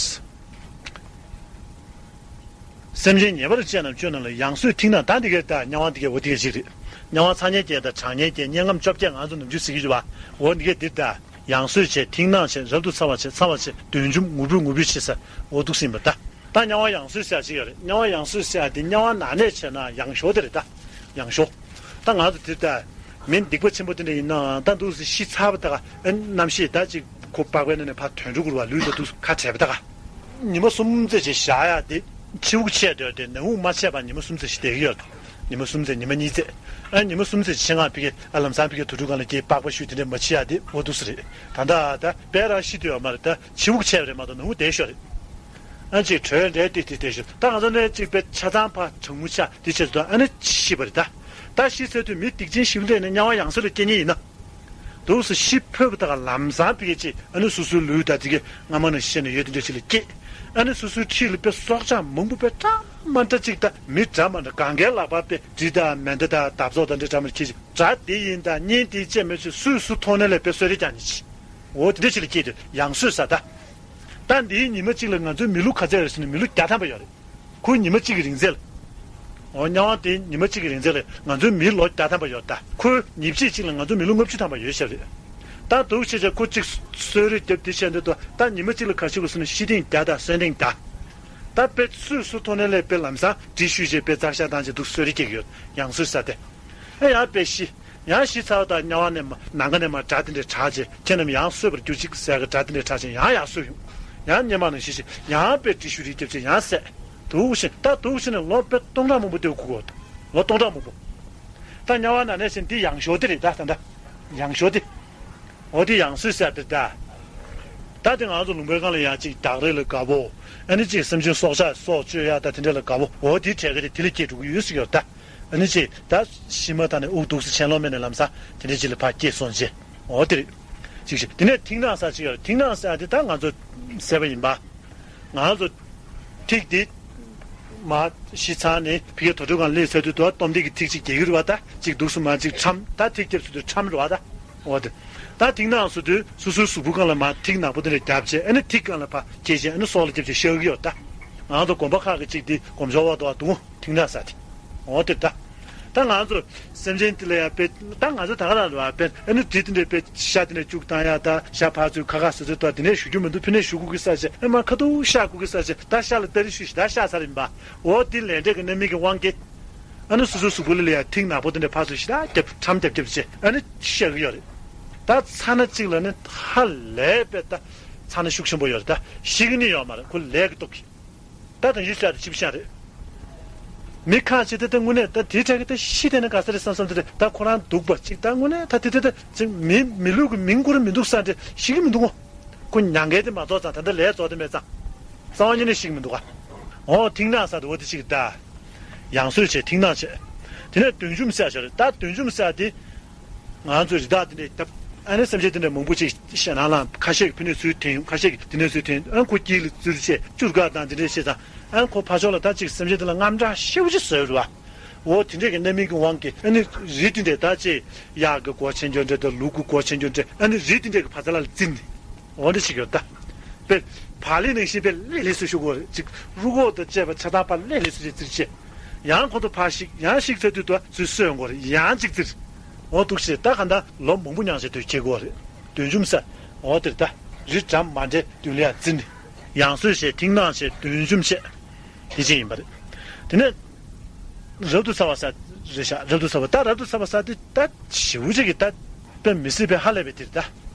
སེམས་ཅན་ཉེས་པར་སྤྱད་རྣམས་སྤྱོད་རྣམས་ལ། ཡང་སོས་ཐིག་ནག་ད་འདི་གས་ད། དམྱལ་བ་འདི་གས་འོ་འདི་གས་ཅིག་རེད། དམྱལ་བ་ཚ་དམྱལ་བརྒྱད་དང་གྲང་དམྱལ་བརྒྱད། དམྱལ་ཁམས་བཅོ་བརྒྱད་ང་ཚོ་ནམ་རྒྱུན་ཟེར་གྱི་ཡོད་པ། འོ་འདི་གས་འདིར་ད། ཡང་སོས་བྱས་ཐིག་ནག་བྱས། རབ་ཏུ་ཚ་བར་བྱེད། ཚ་བར་བྱེད། བདུད་འཇོམས་ངུ་འབོད་ངུ་འབོད་བྱེད་ས། འོ་འདུག་སེ་ཡིན་པ་ད། ད་དམྱལ་བ་ཡང་སོས་ཟེར་ཡ་ཅིག་ཡོད་རེད། དམྱལ་བ་ཡང་སོས་ཟེར་ཡ་དེ་དམྱལ་བ་ནང་གནས་བྱས་ན་ཡང་ཞོ་དེ་རེད་ད། ཡང་ཞོ། ད་ང་ཚོ་དེ་ལྟ། མི་སྡིག་པ་ཆེན་པོ་དེ་འདྲ་ཡིན་ནའང་ད་འདུག་སེ་ཤི་ཚར་བ་ད་ག་ཨ་རྣམ་ཤེས་ད་ཅིག་ཁོ་པགས་པའི་ནང་ནས་ཕར་དོན་འགྲོ་དགོས་པ། ལུས་ད་འདུག་སེ་ཁ་བྲལ་བ་ད་ག་ཉི་མ་གསུམ་ཙམ་ཅིག་བཞག་ཡ་དེ་ཕྱི་དབུགས་ཆད་སྡོད་དེ་ནང་དབུགས་མ་ཆད་པར་ཉི་མ་གསུམ་ཙམ་ཞིག་བསྡད་ཀྱི་ཡོད། ཉི་མ་གསུམ་ཙམ་ཉི་མ་གཉིས་ཙམ། ཨ་ཉི་མ་གསུམ་ཙམ་ཆེད་མངགས་ཕ་གི་ཨ་ལམ་སང་ཕ་གི་དུར་ཁྲོད་སྒང་ལ་སྐྱེས་པགས་པ་བཤུས་དེ་འདྲ་མ་བྱེད་ཡ་དེ་འོ་འདུག་སེ་རེད། ད་ལྟ་ད་དཔེ་རང་ཤི་དུས་ཡོད་མ་རེད། ད་ཕྱི་དབུགས་ཆད་པ་རེད་མ་གཏོགས་ནང་དབུགས་བསྡད་ཤོག་རེད། ཨ་ཅིག་བྲོས་འདྲའི་ཏི་ཏི་ཏི་ཞིག་ད་ང་ཚོ་ནས་ཅིག་པའི་ཆ་ཚང་ཕ་གྲང་མོ་ཆ་དེ་ཆེད་དུ་ཨ་ནི་ཤི་བ་རེད་ད། ད་ཤི་ཚར་དུས་མི་སྡིག་ཅན་ཞིག་ལས་ནས་དམྱལ་བ་ཡང་སོས་ལ་སྐྱེ་ཉེན་ཡིན་ན། འདུག་སེ་ཤི་འཕོས་པ་དག་ལམ་སང་ཕི་གེ་ཅིག་ཨ་ནི་སོ་སོའི་ལུས་དང་དེ་གའི་སྔ་མ་ནང་བཞིན་ནས་ཡོད་དེ་འདྲ་ཞིག་ལ་སྐྱེས། ཨ་ནི་སོ་སོའི་འཁྲིས་ལ་དཔེ་སྲོག་ཆགས་མང་པོ་དཔེ་འདྲ་མ་འདྲ་ཅིག་ད་མི་འདྲ་མ་འདྲ་གང་གའི་ལག་པ་དཔེ་གྲི་དང་མེ་མདའ་དང་འདབ་ཚོགས་དང་འདྲ་འདྲ་མ་འདྲ་ཁྱེར་ཅིག་དགྲ་དེ་ཡིན་དང་གཉེན་དེ་བཅས་མེད་ཅིག་སུས་སུ་མཐོང་ནས་ལས་དཔེ་གསོད་རེས་ཀྱང་ཉེན་ཅིག་འོ་དེ་འདྲ་ཞིག་ལ་སྐྱེས་དུས་ཡང་སོས་ས་ད། ད་འདིའི་ཉི་མ་གཅིག་ལ་ང་ཚོའི་མི་ལོ་ག་ཚད་རེད་ཟེར་ན་མི་ལོ་བརྒྱ་ཐམ་པ་ཡོད་རེད། ཁོའི་ཉི་མ་གཅིག་གི་རིང་ཚད་ལ། འོ་དམྱལ་བ་དེའི་ཉི་མ་གཅིག་གི་རིང་ཚད་ལ་ང་ཚོའི་མིའི་ལོ་བརྒྱ་ཐམ་པ་ཡོད་ད། ཁོའི་ཉིན་ཕྱེད་གཅིག་ལ་ང་ཚོའི་མི་ལོ་ལྔ་བཅུ་ཐམ་པ་ཡོད་ཤག་རེད། ད་འདུག་བྱས་བྱས་ཁོ་གཅིག་གསོད་རེས་རྒྱབ་དེ་བྱས་འདི་དུ་ད་ཉི་མ་གཅིག་ལ་ག་ཤི་དགོས་ཟེར་ན་ཤི་ཐེངས་བརྒྱ་དང་གསོན་ཐེངས་བརྒྱ། ད་དཔེ་སུས་སུ་མཐོང་ནས་ལས་དཔེ་ལམ་སང་གྲི་བཤུས་བྱས་དཔེ་ཙག་ཤ་བཏང་བྱས་འདུག་གསོད་རེས་སྐྱེ་གི་ཡོད། ཡང་སོས་ས་དེ། ཨེ་ཡང་དཔེ་ཤི། ཡང་ཤི་ཚར་བ་དང་དམྱལ་བ་ནས་མ་ནམ་མཁའ་ནས་མར་དགྲ་དེ་འདྲས་གྲགས་བྱས་ཁྱེད་རྣམས་ཡང་གསོད་པར་གྱུར་ཅིག་ཟེར་གི་དགྲ་དེ་འདྲས་གྲགས་བྱས་ཡང་ཡར་གསོད་ཡོང་། ཡང་སྔོན་མ་ནང་བཞིན་ཤི་ཡང་དཔེ་གྲི་བཤུས་རེས་རྒྱབ་བྱས་ཡང་བསད། འདུག་བཞིན་ད་འདུག་བཞིན་ནས་ལོ་དཔེ་སྟོང་ཕྲག་མང་པོ་སྡོད་དགོས་ཀྱི་ཡོད། ལོ་སྟོང་ཕྲག་མང་པོ། ད་དམྱལ་བ་ནང་གནས་བྱས་འདི་ཡང་ཞོ་དེ་རེད་ད་ད་ད། ཡང་ཞོ་དེ། འོ་དེ་ཡང་སོས་ས་དེ་ད། ད་དེ་ང་ཚོ་ལུང་པའི་སྒང་ལ་ཡང་ཅིག་བྲག་རི་ལ་དགའ་པོ། ཨ་ནི་ཅིག་སེམས་ཅན་སྲོག་ཆགས་སྲོག་གཅོད་ཡ་ད་དེ་འདྲ་ལ་དགའ་པོ། འོ་དེ་གྲས་ཀ་དེ་དེ་ལ་སྐྱེས་འགྲོ་གི་ཡོད་ཟེར་གྱི་ཡོད་ད། ཨ་ནི་ཅིག་ད་ཤི་མ་ཐག་ནས་དབུགས་འདུག་སེ་ཆད་ལོང་མེད་ནས་ལམ་སང་དེ་འདྲ་ཅིག་ལ་ཕར་སྐྱེས་སོང་རྗེས། འོ་དེ་རེད། ཅིག་ཞིག་དེ་ནས་ཐིག་ནག་ཟེར་ཅིག་ཡོད་རེད། ཐིག་ནག་ཟེར་ཡ་དེ་ད་ང་ཚོ་བསད་པ་ཡིན་པ། ང་ཚོ་ཐིག་དེ་མར་ཤི་ཚར་ནས་ཕ་གིའི་དུར་ཁྲོད་སྒང་སླེབས་ཚར་དུས་དུ་སྟོབས་ལྡན་གྱི་ཐིག་ཅིག་རྒྱག་གི་རེད་བ། ད་ཅིག་འདུག་སེ་མར་ཅིག་ཁྲམ་ད་ཐིག་རྒྱབ་ཚར་དུས་ཁྲམ་རེད་བ་ད། འོ་དེ། ད་ཐིག་ནག་སོང་དུས་སོ་སོའི་གཟུགས་པོ་སྒང་ལ་མར་ཐིག་ནག་པོ་དེ་འདྲ་རྒྱབ་བྱས་ཨ་ནི་ཐིག་སྒང་ལ་ཕར་འཁྱེར་བྱས་ཨ་ནི་སྲོག་ལ་རྒྱབ་བྱས་བཤའ་གི་ཡོད་ད། ང་ཚོ་དགོན་པ་ཁག་གི་ཅིག་དེ་དགོན་པ་བ་དུ་བ་དུ་ཐིག་ནག་ཟེར་དེ། འོ་དེ་ད། ད་ང་ཚོ་སེམས་ཅན་དེ་ལ་ཡང་དཔེ་ད་ང་ཚོ་ད་ག་རང་ལ་དཔེ་ཨ་ནི་དེ་དེ་འདྲའི་དཔེ་ཤ་དེ་འདྲ་བཅུག་བཏང་ཡ་ད་ཤ་ཕར་ཚུར་ཁ་ཁ་ཟེར་ཚུལ་ད་དེ་འདྲ་ཞུ་རྒྱུ་མི་འདུག་ཕི་ནས་ཞུ་དགོས་ཀྱི་ས་ཆེ་ཨ་མ་ཁ་ཐུག་ཤ་དགོས་ཀྱི་ས་ཆེ་ད་ཤ་ལ་སྟ་རེ་ཤུ་ཞིག་ད་ཤ་ཚར་ཡིན་པ། འོ་དེ་ལས་འབྲས་ཀྱི་རྣམ་སྨིན་གྱི་དབང་གིས་ཨ་ནི་སོ་སོའི་གཟུགས་པོ་ལ་ལ་ཡང་ཐིག་ནག་པོ་དེ་འདྲ་ཕར་ཚུར་ཞིག་ད་རྒྱབ་ཁྲམ་རྒྱབ་རྒྱབ་བྱས་ཨ་ནི་བཤའ་གི་ཡོད་རེད། ད་ཚ་ན་གཅིག་ལ་ནི་ཧ་ལས་པའི་ད་ཚ་ན་ཤུགས་ཆེན་པོ་ཡོད་རེད། ད་ཤི་གི་ནི་ཡོད་མ་རེད། ཁོ་ལས་ཀྱི་སྟོབས་ཀྱིས། ད་དང་ཡུལ་ཤ་དེ་ཆིབས་ཤ་རེད། མི་ཁ་ཅིག་དེ་ད་དངོས་གནས་ད་དེའི་གྲས་ཀྱི་ད་ཤི་དེ་ན་ག་ས་རེད་བསམ་བསམ་དེ་རེད། ད་ཁོ་རང་སྡུག་པ་ཅིག་ད་དངོས་གནས་ད་དེ་དེ་ད་ཅིག་མི་མི་ལུས་ཀྱི་མིང་ཁོ་རང་མི་འདུག་ས་འདྲ་ཤི་གི་མི་འདུག་གོ། ཁོ་མྱང་གལ་དེ་མ་རྫོགས་ཙང་ད་ལྟ་ལས་རྫོགས་དེ་མེད་ཙང་། རྩ་བ་ཉིད་ནས་ཤི་གི་མི་འདུག་ག། འོ་ཐིག་ནག་ས་དེ་འོ་དེ་ཅིག་ད། ཡང་སོས་བྱས་ཐིག་ནག་བྱས། དེ་ནས་བདུད་འཇོམས་ས་ཞོར་ད་བདུད་འཇོམས་ས་དེ། ང་ཚོའི་རི་དྭགས་འདི་འདྲའི་ད་ཨ་ནི་སེམས་ཅན་འདི་འདྲ་མང་པོ་ཅིག་ཞེད་སྣང་ལངས། ཁ་ཤས་ཀྱིས་ཕི་ནས་ཚུར་འཐེན་ཡོང་། ཁ་ཤས་ཀྱིས་འདི་ནས་ཚུར་འཐེན་ཡོང་། ཨ་ཁོ་དཀྱིལ་ལ་ཚུར་བྱས་བཅུར་དགའ་དང་འདི་འདྲའི་བྱས་ཙང་ཨ་ཁོ་ཕར་ཕྱོགས་ལ་ད་ཅིག་སེམས་ཅན་འདི་ལ་དངངས་སྐྲག་ཞེ་པོ་ཅིག་བཟོས་རེད་བ། འོ་དེ་འདྲས་ཀྱི་རྣམ་སྨིན་གྱི་དབང་གིས་ཨ་ནི་རི་འདི་འདྲས་ད་ཅིག་གཡག་གི་མགོ་ཆེན་ཆུང་འདྲ་དང་ལུག་གི་མགོ་ཆེན་ཆུང་འདྲ་ཨ་ནི་རི་འདི་འདྲས་ཀྱི་བ་ཚ་ལ་ལ་བརྫིས་ནས་འོ་འདྲ་ཞིག་ཡོད་ད། དཔེ་བག་ལེབ་ནང་བཞིན་དཔེ་ལྷོད་ལྷོད་སུ་གཞུ་དགོས་རེད། ཅིག་རུས་ཁོག་དང་བཅས་པ་ཆ་ཚང་ཕར་ལྷོད་ལྷོད་སུ་ཅིག་བཙིར་བྱས། ཡང་ཁོ་ཚོ་ཕར་བཤིག་ཡང་བཤིག་ཚར་དུས་དུ་ཚུར་གསོད་ཡོང་དགོས་རེད། ཡང་ཅིག་བཙིར། འོ་འདུག་བྱས་ད་ག་འདྲ་ལོ་མང་པོ་མྱངས་བྱས་དུས་ཁྱེར་དགོས་རེད། བདུད་འཇོམས་ས། འོ་དེར་ད་རི་འགྲམ་མ་འདྲེ་བདུད་ལ་ཡང་བཙིར་ནས། ཡང་སོས་བྱས་ཐིག་ནག་བྱས་བདུད་འཇོམས་བྱས། དེ་ཅིག་ཡིན་པ་རེད། དེ་ནས་རབ་ཏུ་ཚ་བ་ས་རེད་ཤག་རབ་ཏུ་ཚ་བ་ད་རབ་ཏུ་ཚ་བ་ས་དེ་ད་ཞེ་པོ་ཅིག་གི་ད་དཔེ་མི་སྲིད་པའི་ཧ་ལས་པའི་དེ་རེད་ད།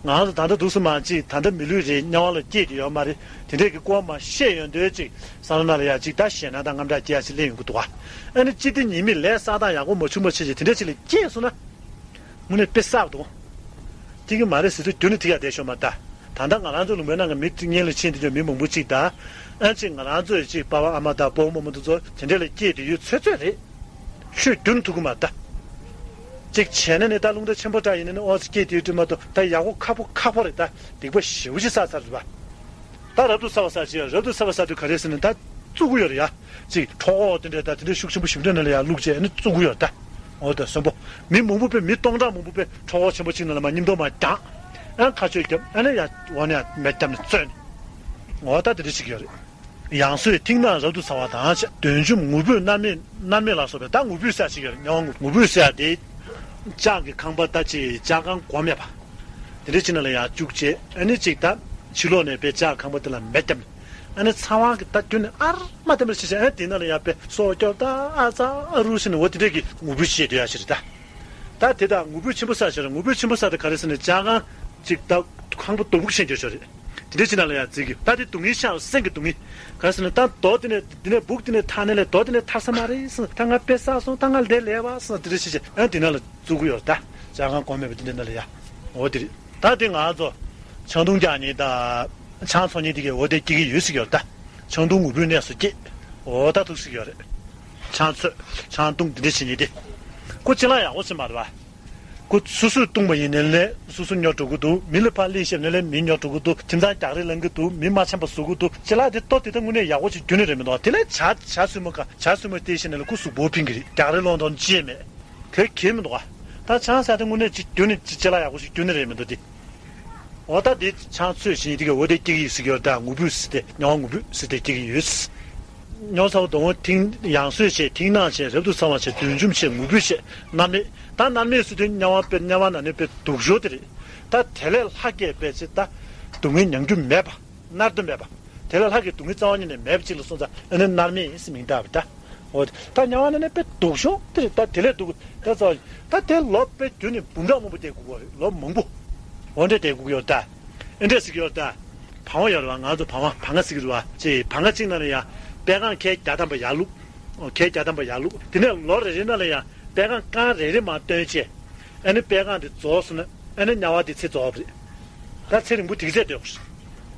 ང་ཚོ་ད་ལྟ་འདུག་སེ་མ་ཅིག་ད་ལྟ་མི་ལུས་རེད། དམྱལ་བ་ལ་སྐྱེས་ཀྱི་ཡོད་མ་རེད། དེ་འདྲས་ཀྱི་སྐོར་མ་བཤད་ཡོང་དུས་ཅིག་བསམ་བློ་ནང་ལ་ཡ་ཅིག་ད་ཞེད་སྣང་དང་དངངས་སྐྲག་སྐྱེ་ཡ་ཅིག་སླེབས་ཡོང་གི་འདུག་ག། ཨ་ནི་ཅི་སྟེ་ཉེས་དམིགས་ལས་བསགས་སྟངས་ཡག་པོ་མ་བྱུང་བ་བྱས་ཅིག་དེ་འདྲས་ཅིག་ལ་སྐྱེས་སོང་ན། དངོས་གནས་དཔེ་གསར་པ་འདུག་སྐྱེ་གི་མ་རེད་ཟེར་དུས་རྒྱུན་ནས་ཐིག་ཡག་བསྡད་ཤོག་མ་ད། ད་ལྟ་ང་རང་ཚོ་ལུང་པའི་ནང་གི་མི་གཉེན་ལ་ཕྱིན་དུས་ཀྱང་མི་མང་པོ་གཅིག་ད། ཨ་ཅིག་ང་རང་ཚོའི་གཅིག་པ་ཕ་ཨ་མ་དང་སྤོ་བོ་རྨོ་མོ་དེ་ཚོ་དེ་འདྲ་ལ་སྐྱེས་དུས་ཡོད་ཚོད་ཚོད་རེད། ཆོས་རྒྱུན་ཐུག་གི་མ་ད། གཅིག་བྱས་ན་ནི་ད་རླུང་རྟ་ཆེན་པོ་འདྲ་ཡིན་ན་ནི་ཨོ་ཙི་སྐྱེས་དུས་དུས་མ་གཏོགས་ད་ཡག་པོ་ཁག་པོ་ཁག་པོ་རེད་ད། སྡིག་པ་ཞེ་པོ་ཅིག་བསགས་ཚར་རེད་པ། ད་རབ་ཏུ་ཚ་བ་ཟ་བྱས་རབ་ཏུ་ཚ་བ་ཟ་དུས་ག་རེ་ཟེར་ན་ད་བཙུགས་ཀྱི་ཡོད་རེད་ཡ། ཅིག་གྲོགས་དེ་འདྲས་ད་དེ་འདྲས་ཤུགས་ཆེན་པོ་ཞིབ་འདྲ་ནང་ལ་ཡ་བླུགས་བྱས་ནི་བཙུགས་ཀྱི་ཡོད་རེད་ད། འོ་ད་གསོན་པོ། མི་མང་པོ་དཔེ་མི་སྟོང་ཕྲག་མང་པོ་དཔེ་གྲོགས་ཆེན་པོ་གཅིག་ནང་ལ་མ་མཉམ་དུ་མ་བརྒྱངས། ཨ་ཁ་ཆོས་བརྒྱབ་ཨ་ནི་ཡ་འོ་ནས་ཡ་མེ་བརྒྱབ་ནས་བཙོས་ནས། འོ་ད་དེ་འདྲས་ཞིག་ཡོད་རེད། ཡང་སོས་ཐིག་ནག་རབ་ཏུ་ཚ་བ་དང་བཅས་བདུན་འཇོམས་ངུ་འབོད་མནར་མེད་མནར་མེད་ལ་སོགས་པའི་ད་ངུ་འབོད་ཟེར་ཡ་ཅིག་ཡོད་རེད། ངུ་འབོད་ཟེར་ཡ་དེ། ལྕགས་ཀྱི་ཁང་པ་ད་ཅིག་ལྕགས་ཁང་སྒོ་མེད་པ། དེ་འདྲ་ཅིག་ནང་ལ་ཡར་བཅུག་བྱས་ཨ་ནི་ཅིག་ད་ཕྱི་ལོགས་ནས་དཔེ་ལྕགས་ཁང་པ་དེ་ལ་མེ་བརྒྱབ་ནས་ཨ་ནི་ཚ་བ་གི་ད་རྒྱུན་ནས་ཨར་མ་བསྟན་པར་བྱས་བྱས་ཨ་ནི་དེ་ནང་ལ་ཡར་དཔེ་སྲོག་སྐྱོབ་ད་ཨ་ཙ་ཨ་རུ་ཟེར་ནས་འོ་དེ་འདྲས་ཀྱི་ངུ་འབོད་བྱེད་སྡོད་ཡ་ཞིག་རེད་ད། ད་དེ་དག་ངུ་འབོད་ཆེན་པོ་ཟ་ཞོར་ངུ་འབོད་ཆེན་པོ་ཟ་དེ་ག་རེ་ཟེར་ནས་ལྕགས་ཁང་ཅིག་ད་ཁང་པ་སྡོང་པོ་ཞིག་བཞེངས་ཆོག་ཆོག་རེད། དེ་འདྲ་ཅིག་ནང་ལ་ཡར་འཛེགས་ཀྱི་ད་དེ་སྡུག་བསྔལ་ཤར་སེམས་ཀྱི་སྡུག་བསྔལ་ག་རེ་ཟེར་ན་ད་རྡོ་དེ་ནས་དེ་ནས་སྦུག་དེ་ནས་ཐག་ནས་ལས་རྡོ་དེ་ནས་ཐར་ས་མ་རེད་ཟེར། ད་ང་དཔེ་བསགས་སོང་། ད་ང་ལས་ལས་པ་ཟེར་དེ་འདྲ་ཞིག་བྱས་ཨ་དེ་ནང་ལ་བཙུགས་ཀྱི་ཡོད་རེད་ད། ལྕགས་ཁང་སྒོ་མེད་པ་དེ་འདྲ་ནང་ལ་ཡ། འོ་དེ་རེད། ད་དེ་ང་ཚོ་ཆང་འཐུང་རྒྱག་ནི་ད། ཆང་འཚོ་ནི་དེ་གའི་འོ་དེ་སྐྱེ་གི་ཡོད་ཟེར་གྱི་ཡོད་རེད་ད། ཆང་འཐུང་ངུ་འབོད་གནས་སུ་སྐྱེས། འོ་ད་ཐུག་ཟེར་གྱི་ཡོད་རེད། ཆང་འཚོ། ཆང་འཐུང་དེ་འདྲ་བྱེད་ནི་དེ། ཁོ་ཅི་ལ་ཡག་པོ་ཞིག་མ་རེད་པ། ཁོ་སོ་སོས་བཏུང་བ་ཡིན་ནའི་ལས་སོ་སོ་ཉོ་འགྲོ་གི་འདུག་མི་ལ་ཕར་ལས་བཤད་ནའི་ལས་མི་ཉོ་འགྲོ་གི་འདུག་ཁྱིམ་ཚང་རྒྱག་རེས་ལེན་གི་འདུག་མི་མ་འཆམ་པ་བཟོ་གི་འདུག་ཅི་ལ་དེ་ལྟོ་དེ་ད་དངོས་གནས་ཡག་པོ་ཞིག་རྒྱུན་ནས་རེད་མི་འདུག་དེ་ལས་ཇ་ཇ་སྲུ་མོ་ག་ཇ་སྲུ་མོ་དེ་བཤད་ནའི་ལས་ཁོ་གཟུགས་པོ་ཕིང་གི་རེད། རྒྱག་རེས་སློང་དོན་ཅི་ཡང་མེད། ག་གེ་མི་འདུག་ག་ད་ཆང་ཟ་དེ་དངོས་གནས་ཅི་རྒྱུན་ནས་ཅི་ཅི་ལ་ཡག་པོ་ཞིག་རྒྱུན་ནས་རེད་མི་འདུག་དེ། འོ་ད་དེ་ཆང་འཚོས་བཞིན་དེ་གའི་འོ་དེ་སྐྱེ་གི་ཡོད་ཟེར་གྱི་ཡོད་རེད་ད། ངུ་འབོད་ཟེར་དེ་དམྱལ་བ་ངུ་འབོད་ཟེར་དེ་སྐྱེ་གི་ཡོད། མྱོང་ཚ་བོ་སྡོང་བོ་ཐིག་ཡང་སོས་བྱས་ཐིག་ནག་བྱས་རབ་ཏུ་ཚ་བ་བྱས་བདུད་འཇོམས་བྱས་ངུ་འབོད་བྱས་མནར་མེད། ད་མནར་མེད་ཟེར་དུས་དམྱལ་བ་དཔེ་དམྱལ་བ་ན་ནི་དཔེ་སྡུག་ཤོས་དེ་རེད། ད་དེ་ལས་ལྷག་གི་དཔེ་ཆ་ད་སྡུག་བསྔལ་མྱང་རྒྱུ་མེད་པ། མནར་དུ་མེད་པ། དེ་ལས་ལྷག་གི་སྡུག་བསྔལ་རྩ་བ་ཉིད་ནས་མེད་པ་ཅིག་ལ་སོང་ཙང་ཨ་ནི་མནར་མེད་ཟེར་མིང་བཏགས་པ་ད། འོ་ད་དམྱལ་བ་ན་ནི་དཔེ་སྡུག་ཤོས་དེ་རེད། ད་དེ་ལས་སྡུག་ད་རྩ་བ་ད་དེ་ལོ་དཔེ་རྒྱུན་ནས་འབུམ་ཕྲག་མང་པོ་བསྡད་དགོས་ཀྱི་རེད། ལོ་མང་པོ། འོ་འདྲས་བསྡད་དགོས་ཀྱི་ཡོད་ད། ཨེ་འདྲས་ཟེར་གྱི་ཡོད་ད། བང་བ་ཡོད་རེད་པ། ང་ཚོ་བང་བ་བང་ང་ཟེར་གྱི་རེད་པ། ཅེས་བང་ང་གཅིག་ནང་ལ་ཡང་པད་ཁང་ཁལ་བརྒྱ་ཐམ་པ་ཡར་བླུགས། ཁལ་བརྒྱ་ཐམ་པ་ཡར་བླུགས། དེ་ནས་ལོ་རེ་རེ་ནང་ལ་ཡང་པད་ཁང་རྐང་རེ་རེ་མར་བཏོན་བྱས། ཨ་ནི་པད་ཁང་དེ་རྫོགས་སོང་ན་ཨ་ནི་དམྱལ་བ་དེ་ཚེ་རྫོགས་པ་རེད། ད་ཚེ་རིང་པོ་དེ་ཚེ་སྡོད་དགོས།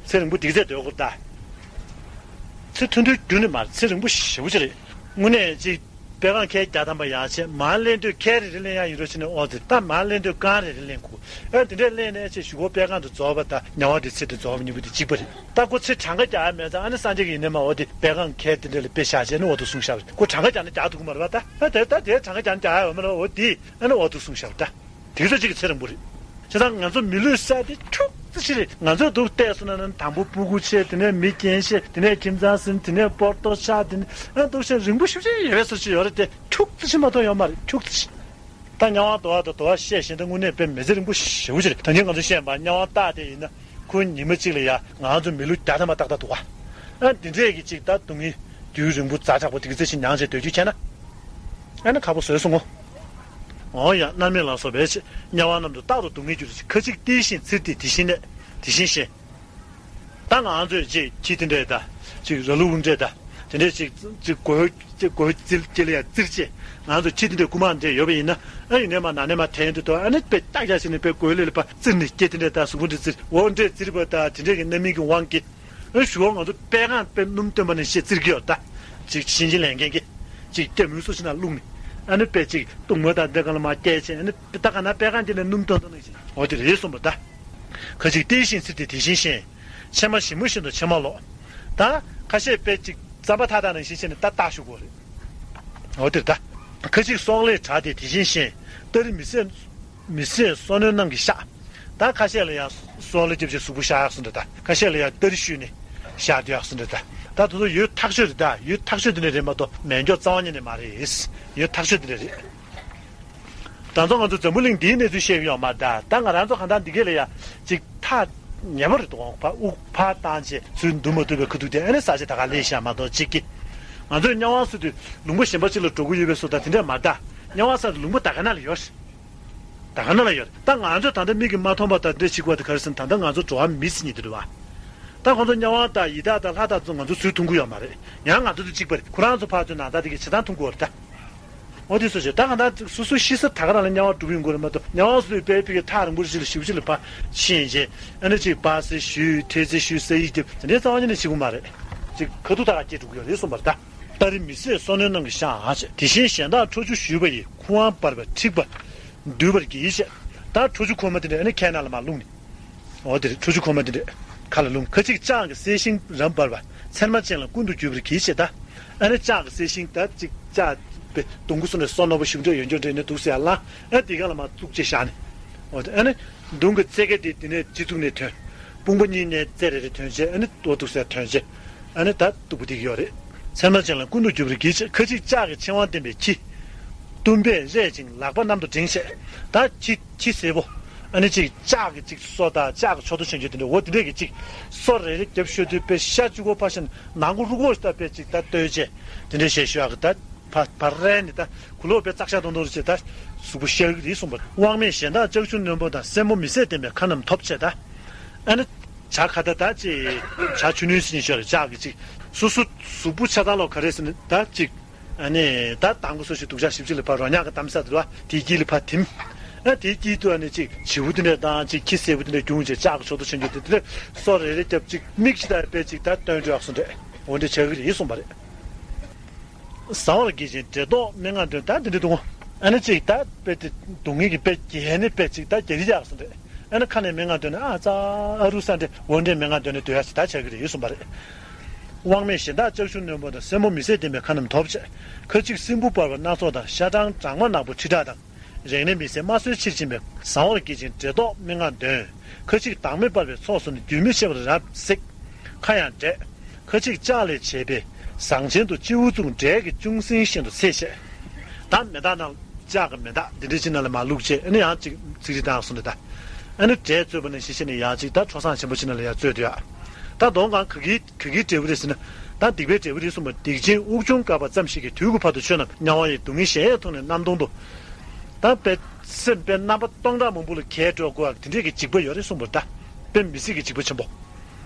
ཚེ་རིང་པོ་དེ་ཚེ་སྡོད་དགོས་ད། ཚེ་ཐུང་ཐུང་རྒྱུན་ནས་མ་རེད། ཚེ་རིང་པོ་ཞེ་པོ་ཅིག་རེད། དངོས་གནས་ཅིག་པད་ཁང་ཁལ་བརྒྱ་ཐམ་པ་ཡར་བྱས་མར་ལེན་དུས་ཁལ་རེ་རེ་ལེན་ཡག་ཡིན་རོགས་བྱས་ནས་ཨོ་དེ་ད་མར་ལེན་དུས་རྐང་རེ་རེ་ལེན་དགོས། ཨ་དེ་འདྲས་ལེན་ནས་ཅིག་གཞུག་གུ་པད་ཁང་དུ་རྫོགས་པ་དང་དམྱལ་བ་དེ་ཚེ་དུ་རྫོགས་པ་གཉིས་པོ་དེ་གཅིག་པ་རེད། ད་ཁོ་ཚེ་གྲངས་ཀ་རྒྱག་ཡག་མེད་ཙང་ཨ་ནི་སངས་རྒྱས་ཀྱི་ཡིན་ནའི་མ་འོ་དེ་པད་ཁང་ཁལ་དེ་འདྲས་ལ་དཔེ་བཞག་བྱས་ནས་འོ་དུ་གསུངས་བཞག་པ་རེད། ཁོ་གྲངས་ཀ་རྒྱག་ན་རྒྱག་ཐུབ་ཀྱི་མ་རེད་པ་ད། ད་དེ་ད་དེ་གྲངས་ཀ་རྒྱག་ན་རྒྱག་ཡག་ཡོད་མ་རེད་པ། འོ་དེ་ཨ་ནི་འོ་དུ་གསུངས་བཞག་པ་ད། དེ་ཚོ་གཅིག་གི་ཚེ་རིང་པོ་རེད། བྱས་ཙང་ང་ཚོ་མི་ལུས་ས་དེ་ཁྱུག་ཙི་ཞིག་རེད། ང་ཚོས་འདུག་བལྟས་སོང་ན་ནི་དང་པོ་སྤུ་གུ་ཆགས། དེ་ནས་མི་རྒན་ཆགས། དེ་ནས་ཁྱིམ་ཚང་ཟིན། དེ་ནས་སྤོ་ཏོ་ཆགས། དེ་ནས་ཨ་འདུག་བྱས་རིང་པོ་ཞེ་པོ་ཅིག་ཡོད་པའི་བཟོ་ཅིག་ཡོད་རེད་དེ། ཁྱུག་ཙི་ཞིག་མ་གཏོགས་ཡོད་མ་རེད། ཁྱུག་ཙི་ཞིག་ད་དམྱལ་བ་འདུལ་བ་དང་འདུལ་བ་བཤད་བཞིན་དུ་དངོས་གནས་དཔེ་མི་ཚེ་རིང་པོ་ཞེ་པོ་ཅིག་རེད། ད་ནི་ང་ཚོ་བཤད་པ་དམྱལ་བ་རྟགས་དེ་ཡིན་ན་ཁོའི་ཉི་མ་གཅིག་ལ་ཡ་ང་ཚོ་མི་ལོ་བརྒྱ་ཐམ་པ་ཏག་ཏག་འདུག་ག་ཨ་འདི་འདྲས་ཀྱི་ཅིག་ད་སྡུག་བསྔལ་དུས་རིང་པོ་ཛ་དྲག་པོ་དེ་གི་ཚེ་ཞིག་མྱངས་བྱས་སྡོད་རྒྱུ་བྱས་ན། ཨ་ནི་ཁག་པོ་བཟོས་སོང་ངོ་། འོ་ཡ་མནར་མེད་ལ་སོགས་པའི་ཆེ་དམྱལ་བ་རྣམས་སུ་རྟག་ཏུ་སྡུག་བསྔལ་གྱུར་ཅིག་ཁ་ཅིག་བལྟས་ཤིང་ཚིར་ཏེ་དེ་བཞིན་གནས་དེ་བཞིན་གཤེགས། ད་ང་ཚོས་ཅིག་ཁྱི་དེ་འདྲས་ད་ཅིག་ར་ལུག་འདྲས་ད་དེ་འདྲས་ཅིག་ཅིག་གོས་ཅིག་གོས་ཙིར་ཀྱི་ལ་ཡ་ཙིར་ཅེ་ང་ཚོ་ཁྱི་དེ་འདྲས་རྐུ་མ་འདྲས་ཡོད་པ་ཡིན་ན་ཨ་ཡིན་ནས་མ་ན་ནས་མ་ཐན་དུ་ཐོ་ཨ་ནི་དཔེ་ཏག་ཡ་ཞིག་ནས་དཔེ་གོས་ལས་ལ་པ་ཙིར་ནས་ཀྱེ་དེ་འདྲས་ད་གཟུགས་པོ་འདྲས་ཙིར་འོ་འདྲས་ཙིར་པ་ད་དེ་འདྲས་ཀྱི་རྣམ་སྨིན་གྱི་དབང་གིས། ཨ་ཞུ་བ་ང་ཚོ་པད་ཁང་དཔེ་སྣུམ་བཏོན་པ་ནས་ཤེས་ཙིར་གི་ཡོད་ད། ཅིག་ཤིང་ཆེན་ལེན་མཁན་གྱི། ཅིག་སྐྱ་མུན་སོ་ཞིག་ན་བླུགས་ནས། ཨ་ནི་དཔེ་ཅིག་གཏུམ་མོ་དང་འདི་ག་ལ་མ་སྐྱེལ་ཆེན་ཨ་ནི་ད་ག་ན་པད་ཁང་དེ་ནས་སྣུམ་བཏོན་ཐོག་ནས་ཤེས། འོ་དེ་རེད་གསུངས་པ་ད། ཁ་ཅིག་བལྟས་ཤིང་ཚིར་ཏེ་དེ་བཞིན་གཤེགས། ཕྱེ་མ་ཞིམ་པོ་བཞིན་དུ་ཕྱེ་མ་ལོག་ད་ཁ་ཤས་དཔེ་ཅིག་རྩམ་པ་ཐག་ཐག་ནང་བཞིན་བྱས་ནས་ད་ལྟ་ཞུ་དགོས་རེད། འོ་དེ་རེད་ད། ཁ་ཅིག་སོག་ལེས་བྲག་སྟེ་དེ་བཞིན་གཤེགས། སྟ་རེ་མི་བཟད། མི་བཟད་སོ་ནོན་རྣམས་ཀྱིས་བཤགས། ད་ཁ་ཤས་ལ་ཡང་སོག་ལེ་རྒྱབ་ཅིག་གཟུགས་པོ་བཤགས་ཡག་སུ་འདྲ་ད། ཁ་ཤས་ལ་ཡང་སྟ་རེ་བཤུས་ནས་བཤགས་སྡོད་ཡག་སུ་འདྲ་ད། ད་དེ་ཚོ་ཡོད་ཐག་ཆོད་རེད་ད། ཡོད་ཐག་ཆོད་དེ་འདྲ་རེད་མ་གཏོགས་མེད་མགྱོགས་རྩ་བ་ཉིད་ནས་མ་རེད། ཡོད་ཐག་ཆོད་དེ་འདྲ་རེད། ད་ཚོ་ང་ཚོ་འཛམ་བུ་གླིང་འདིའི་གནས་ཚུལ་བཤད་ཀྱི་ཡོད་མ་རེད་ད། ད་ང་རང་ཚོ་གང་ལྟར་འདི་གས་ལ་ཡ་ཅིག་ཐག་ཉེ་པོ་རེད་འདུག་ཕ་དབུགས་ཕར་བཏང་བྱས་ཚུར་འདུག་མ་ཐུབ་པའི་ཁ་ཐུག་དེ་ཨ་ནི་ས་ཆ་ད་ག་ལས་བཤགས་མ་གཏོགས་གཅིག་གི། ང་ཚོས་དམྱལ་བ་ཟེར་དུས་ལུང་པ་གཞན་པ་ཅིག་ལ་འགྲོ་གི་ཡོད་པའི་བཟོ་ལྟ་དེ་འདྲ་མ་རེད་ད། དམྱལ་བ་ཟེར་དུས་ལུང་པ་ད་ག་ན་ལ་ཡོད་རེད། ད་ག་ན་ལ་ཡོད་རེད། ད་ང་ཚོས་ད་ལྟ་མིག་གིས་མ་མཐོང་བ་ད་འདྲ་ཞིག་བ་དེ་ག་རེ་ཟེར་ན་ད་ལྟ་ང་ཚོ་འགྲོ་བ་མི་ཟེར་མཁན་དེ་རེད་བ། ད་ཁོང་ཚོ་དམྱལ་བ་དང་ཡི་དྭགས་དང་ལྷ་དང་ཚོ་ང་ཚོ་སུས་མཐོང་གི་ཡོད་མ་རེད། ཡང་ང་ཚོ་དང་གཅིག་པ་རེད། ཁོ་རང་ཚོ་ཕར་ཚུར་ནང་ལྟ་དེ་གི་བྱེད་སྟངས་མཐོང་གི་ཡོད་རེད་ད། འོ་དེ་སོ་ཞེས་ད་གང་ལྟར་སོ་སོའི་ཤི་ས་ད་ག་རང་ལ་དམྱལ་བ་འགྲོ་གི་ཡོང་གི་རེད་མ་གཏོགས། དམྱལ་བ་སུ་དཔེ་ཕི་གི་ཐག་རིང་པོ་ཞིག་ལ་ཞིབ་ཅིག་ལ་ཕར་ཕྱིན་རྗེས་ཨ་ནི་ཅིག་པ་སེ་ཞུས་ཐེ་ཚེ་ཞུས་ས་ཡིག་རྒྱབ་དེ་འདྲའི་རྩ་བ་ཉིད་ནས་བྱེད་དགོས་མ་རེད། ཅིག་ཁ་ཐུག་ཐག་སྐྱེས་འགྲོ་གི་ཡོད་རེད་གསུངས་པ་རེད་ད། ཏཱ་རེ་མི་བཟད་བསོད་ནམས་རྣམས་ཀྱིས་ཤར་ཞེས། དེ་བཞིན་གཞན་དག་ཁྲོ་ཆུ་བཞུས་པ་ཡིས། ཁུ་དབང་འབར་བ་འཁྲིགས་པ་འདུལ་བར་བགྱི་ཞེས། ད་ཁྲོ་ཆུ་ཁོལ་མ་དེ་འདྲ་ཨ་ནི་ཁའི་ནང་ལ་མར་བླུགས་ནས། འོ་དེ་རེད། ཁྲོ་ཆུ་ཁོལ་མ་དེ་འདྲ་ཁ་ལ་བླུགས། ཁ་ཅིག་ལྕགས་ཀྱི་གསལ་ཤིང་རབ་འབར་བ། མཚན་མ་ཅན་ལ་ཀུན་ཏུ་གྱུར་པར་བགྱི་ཞེས་ད། ཨ་ནི་ལྕགས་ཀྱི་གསལ་ཤིང་ད་ཅིག་ལྕགས་པའི་དུང་གི་སོ་ནས་སོ་ནོར་བུ་ཞིམ་འདྲ་ཡོད་འགྱོ་འདྲ་ནས་འདུག་ཟེར་ཡ་ལ། ཨ་དེ་ག་ལ་མར་བཙུགས་བྱས་བཞག་ནས། འོ་དེ་ཨ་ནི་མདུང་གི་རྩེ་ག་དེ་དེ་ནས་སྤྱི་གཙུག་ནས་ཐོན། དཔུང་པ་གཉིས་ནས་རྩེ་རེ་རེ་ཐོན་བྱས་ཨ་ནི་ལྟོ་འདུག་ཟེར་ཐོན་བྱས། ཨ་ནི་ད་སྟུག་པོ་དེ་གི་ཡོད་རེད། མཚན་མ་ཅན་ལ་ཀུན་ཏུ་གྱུར་པར་བགྱི་ཞེས། ཁ་ཅིག་ལྕགས་ཀྱི་ཕྱེ་དབང་བསྟན་པའི་ཁྱི། གཏུམ་པས་རེག་ཅིང་ལག་པ་གནམ་དུ་བསྒྲེངས་བྱས། ད་ཁྱི་ཁྱི་སེར་པོ། ཨ་ནི་ཅིག་ལྕགས་ཀྱི་ཅིག་སོ་དང་ལྕགས་ཀྱི་མཆུ་ཏོ་ཆེན་པོ་དེ་འདྲ་འོ་དེ་འདྲས་ཀྱི་ཅིག་སོ་རེ་རེ་རྒྱབ་ཤོར་དུས་དཔེ་ཤ་གཅིག་པོ་ཕར་ཕྱིན་ནང་ཁུག་རུ་ཁུག་ཞིག་ད་དཔེ་ཅིག་ད་ལྟོས་བྱས་དེ་འདྲས་བྱས་ཤོར་ཡག་གི་ད། བ་བ་རན་ནི་ད་གུ་ལོག་པའི་ཙག་ཤ་དོང་དོང་རེ་བྱེད་ད་གཟུགས་པོ་ཤར་གི་རེད་གསུངས་པ། དབང་མེད་གཞན་དག་ལྕགས་ཆུ་རྣོན་པོ་དང་། སེན་མོ་མི་བཟད་ལྡན་པའི་ཁ་རྣམས་ཐོབ་བྱས་ད། ཨ་ནི་བྱ་ཁ་ད་ད་ཅེ་བྱ་ཆུ་རྣོན་སྲིན་ཤོར་རེ་ལྕགས་ཀྱི་ཅིག་སོ་སོ་གཟུགས་པོ་ཆ་ཚང་ལོག་ག་རེ་ཟེར་ནི་ད་ཅིག་ཨ་ནི་ད་དང་པོ་སོ་ཞིག་སྡུག་ཅག་ཞིབ་ཅིག་ལ་ཕར་རོ་མྱགས་ཀྱི་གཏམ་ས་དེ་ར་དེའི་དཀྱིལ་ལ་ཕར་ཐིམ། ཨ་དེའི་དཀྱིལ་དུ་ཨ་ནི་ཅིག་བྱིའུ་དེ་འདྲ་དང་ཅིག་ཁྱི་སེར་པོ་དེ་འདྲ་རྒྱུང་བྱས་ལྕགས་ཀྱི་མཆུ་ཏོ་ཆེན་པོ་དེ་དེ་འདྲ་སོ་རེ་རེ་རྒྱབ་ཅིག་མིག་ཅིག་ད་དཔེ་ཅིག་ད་སྟོན་འགྲོ་ཡག་སོང་འདྲ་འོ་འདྲ་ཆགས་ཀྱི་རེད་གསུངས་པ་རེད། བཟང་བར་བགྱིད་ཅིང་འགྲེ་ལྡོག་སྨྲེ་ལྔ་འདོན་ད་འདི་འདྲ་འདུག་ཨ་ནི་ཅིག་ད་དཔེ་དེ་སྡུག་བསྔལ་གྱི་དཔེ་རྒྱན་ནི་དཔེ་ཅིག་ད་རྒྱ་རི་ཡག་སོང་འདྲ། ཨ་ནི་ཁ་ནས་སྨྲེ་ལྔ་འདོན་ནས་ཨ་ཙ་ཨ་རུ་ས་འདྲ་འོ་འདྲའི་སྨྲེ་ལྔ་འདོན་ནས་སྡོད་ཡག་ཅིག་ད་ཆགས་ཀྱི་རེད་གསུངས་པ་རེད། དབང་མེད་གཞན་དག་ལྕགས་ཆུ་རྣོན་པོ་དང་། སེན་མོ་མི་བཟད་ལྡན་པའི་ཁ་རྣམས་ཐོབ་བྱས། ཁ་ཅིག་སྲིན་བུ་འབར་བ་སྣ་ཚོགས་དང་། ཤ་སྦྲང་སྦྲང་མ་ནག་པོ་ཁྲི་ཕྲག་དང་། རེག་ནས་མི་བཟད་དམར་སེར་ཕྱིར་འབྱིན་པའི། བཟང་བར་བགྱིད་ཅིང་འགྲེ་ལྡོག་སྨྲེ་ལྔ་འདོན། ཁ་ཅིག་མདག་མེ་འབར་བའི་ཚོགས་སུ་ནི། རྒྱུན་མི་ཆད་པར་རབ་གཟིགས་ཁ་ཡང་བགྲད། ཁ་ཅིག་ལྕགས་ལས་བྱས་པའི་ཟངས་ཆེན་དུ། སྤྱི་བོ་བཙུགས་འབྲས་ཀྱི་ཅུང་ཟད་བཞིན་དུ་འཚེད་བྱས། ད་མེ་མདག་ནང་ལྕགས་ཀྱི་མེ་མདག་འདི་འདྲ་ཅིག་ནང་ལ་མར་བླུགས་བྱས་ཨ་ནི་ཡང་ཅིག་ཚིག་རིས་བཏང་སོང་ནས་ད། ཨ་ནི་འབྲས་བཙོས་པ་ནང་བཞིན་བྱས་ནས་ཡང་ཅིག་ད་ཁྲོ་ཟངས་ཆེན་པོ་ཅིག་ནང་ལ་ཡང་བཙོས་འདུག་ཡ། ད་གདོང་གང་ག་གི་ག་གི་འབྲས་བུ་རེད་ཟེར་ན། ད་སྡིག་པའི་འབྲས་བུ་རེད་གསུངས་པ། སྡིག་ཅན་དབུགས་ཕྱུང་བཀག་པ་ཙམ་ཞིག་གིས། དུས་ཀྱི་བར་དུ་ཆོས་རྣམས་དམྱལ་བ་ཡི། སྡུག་བསྔལ་གཞན་ཡང་མཐོང་ནས་རྣམ་སྟོང་དུ། ད་དཔེ་སེམས་དཔེ་རྣམ་པ་སྟོང་ཕྲག་མང་པོ་ལ་གས་སྤྲོད་དགོས་ཡག་དེ་འདྲས་ཀྱི་འཇིགས་པ་ཡོད་རེད་གསུངས་པ་རེད་ད། དཔེ་མི་སྲིད་ཀྱི་འཇིགས་པ་ཆེན་པོ།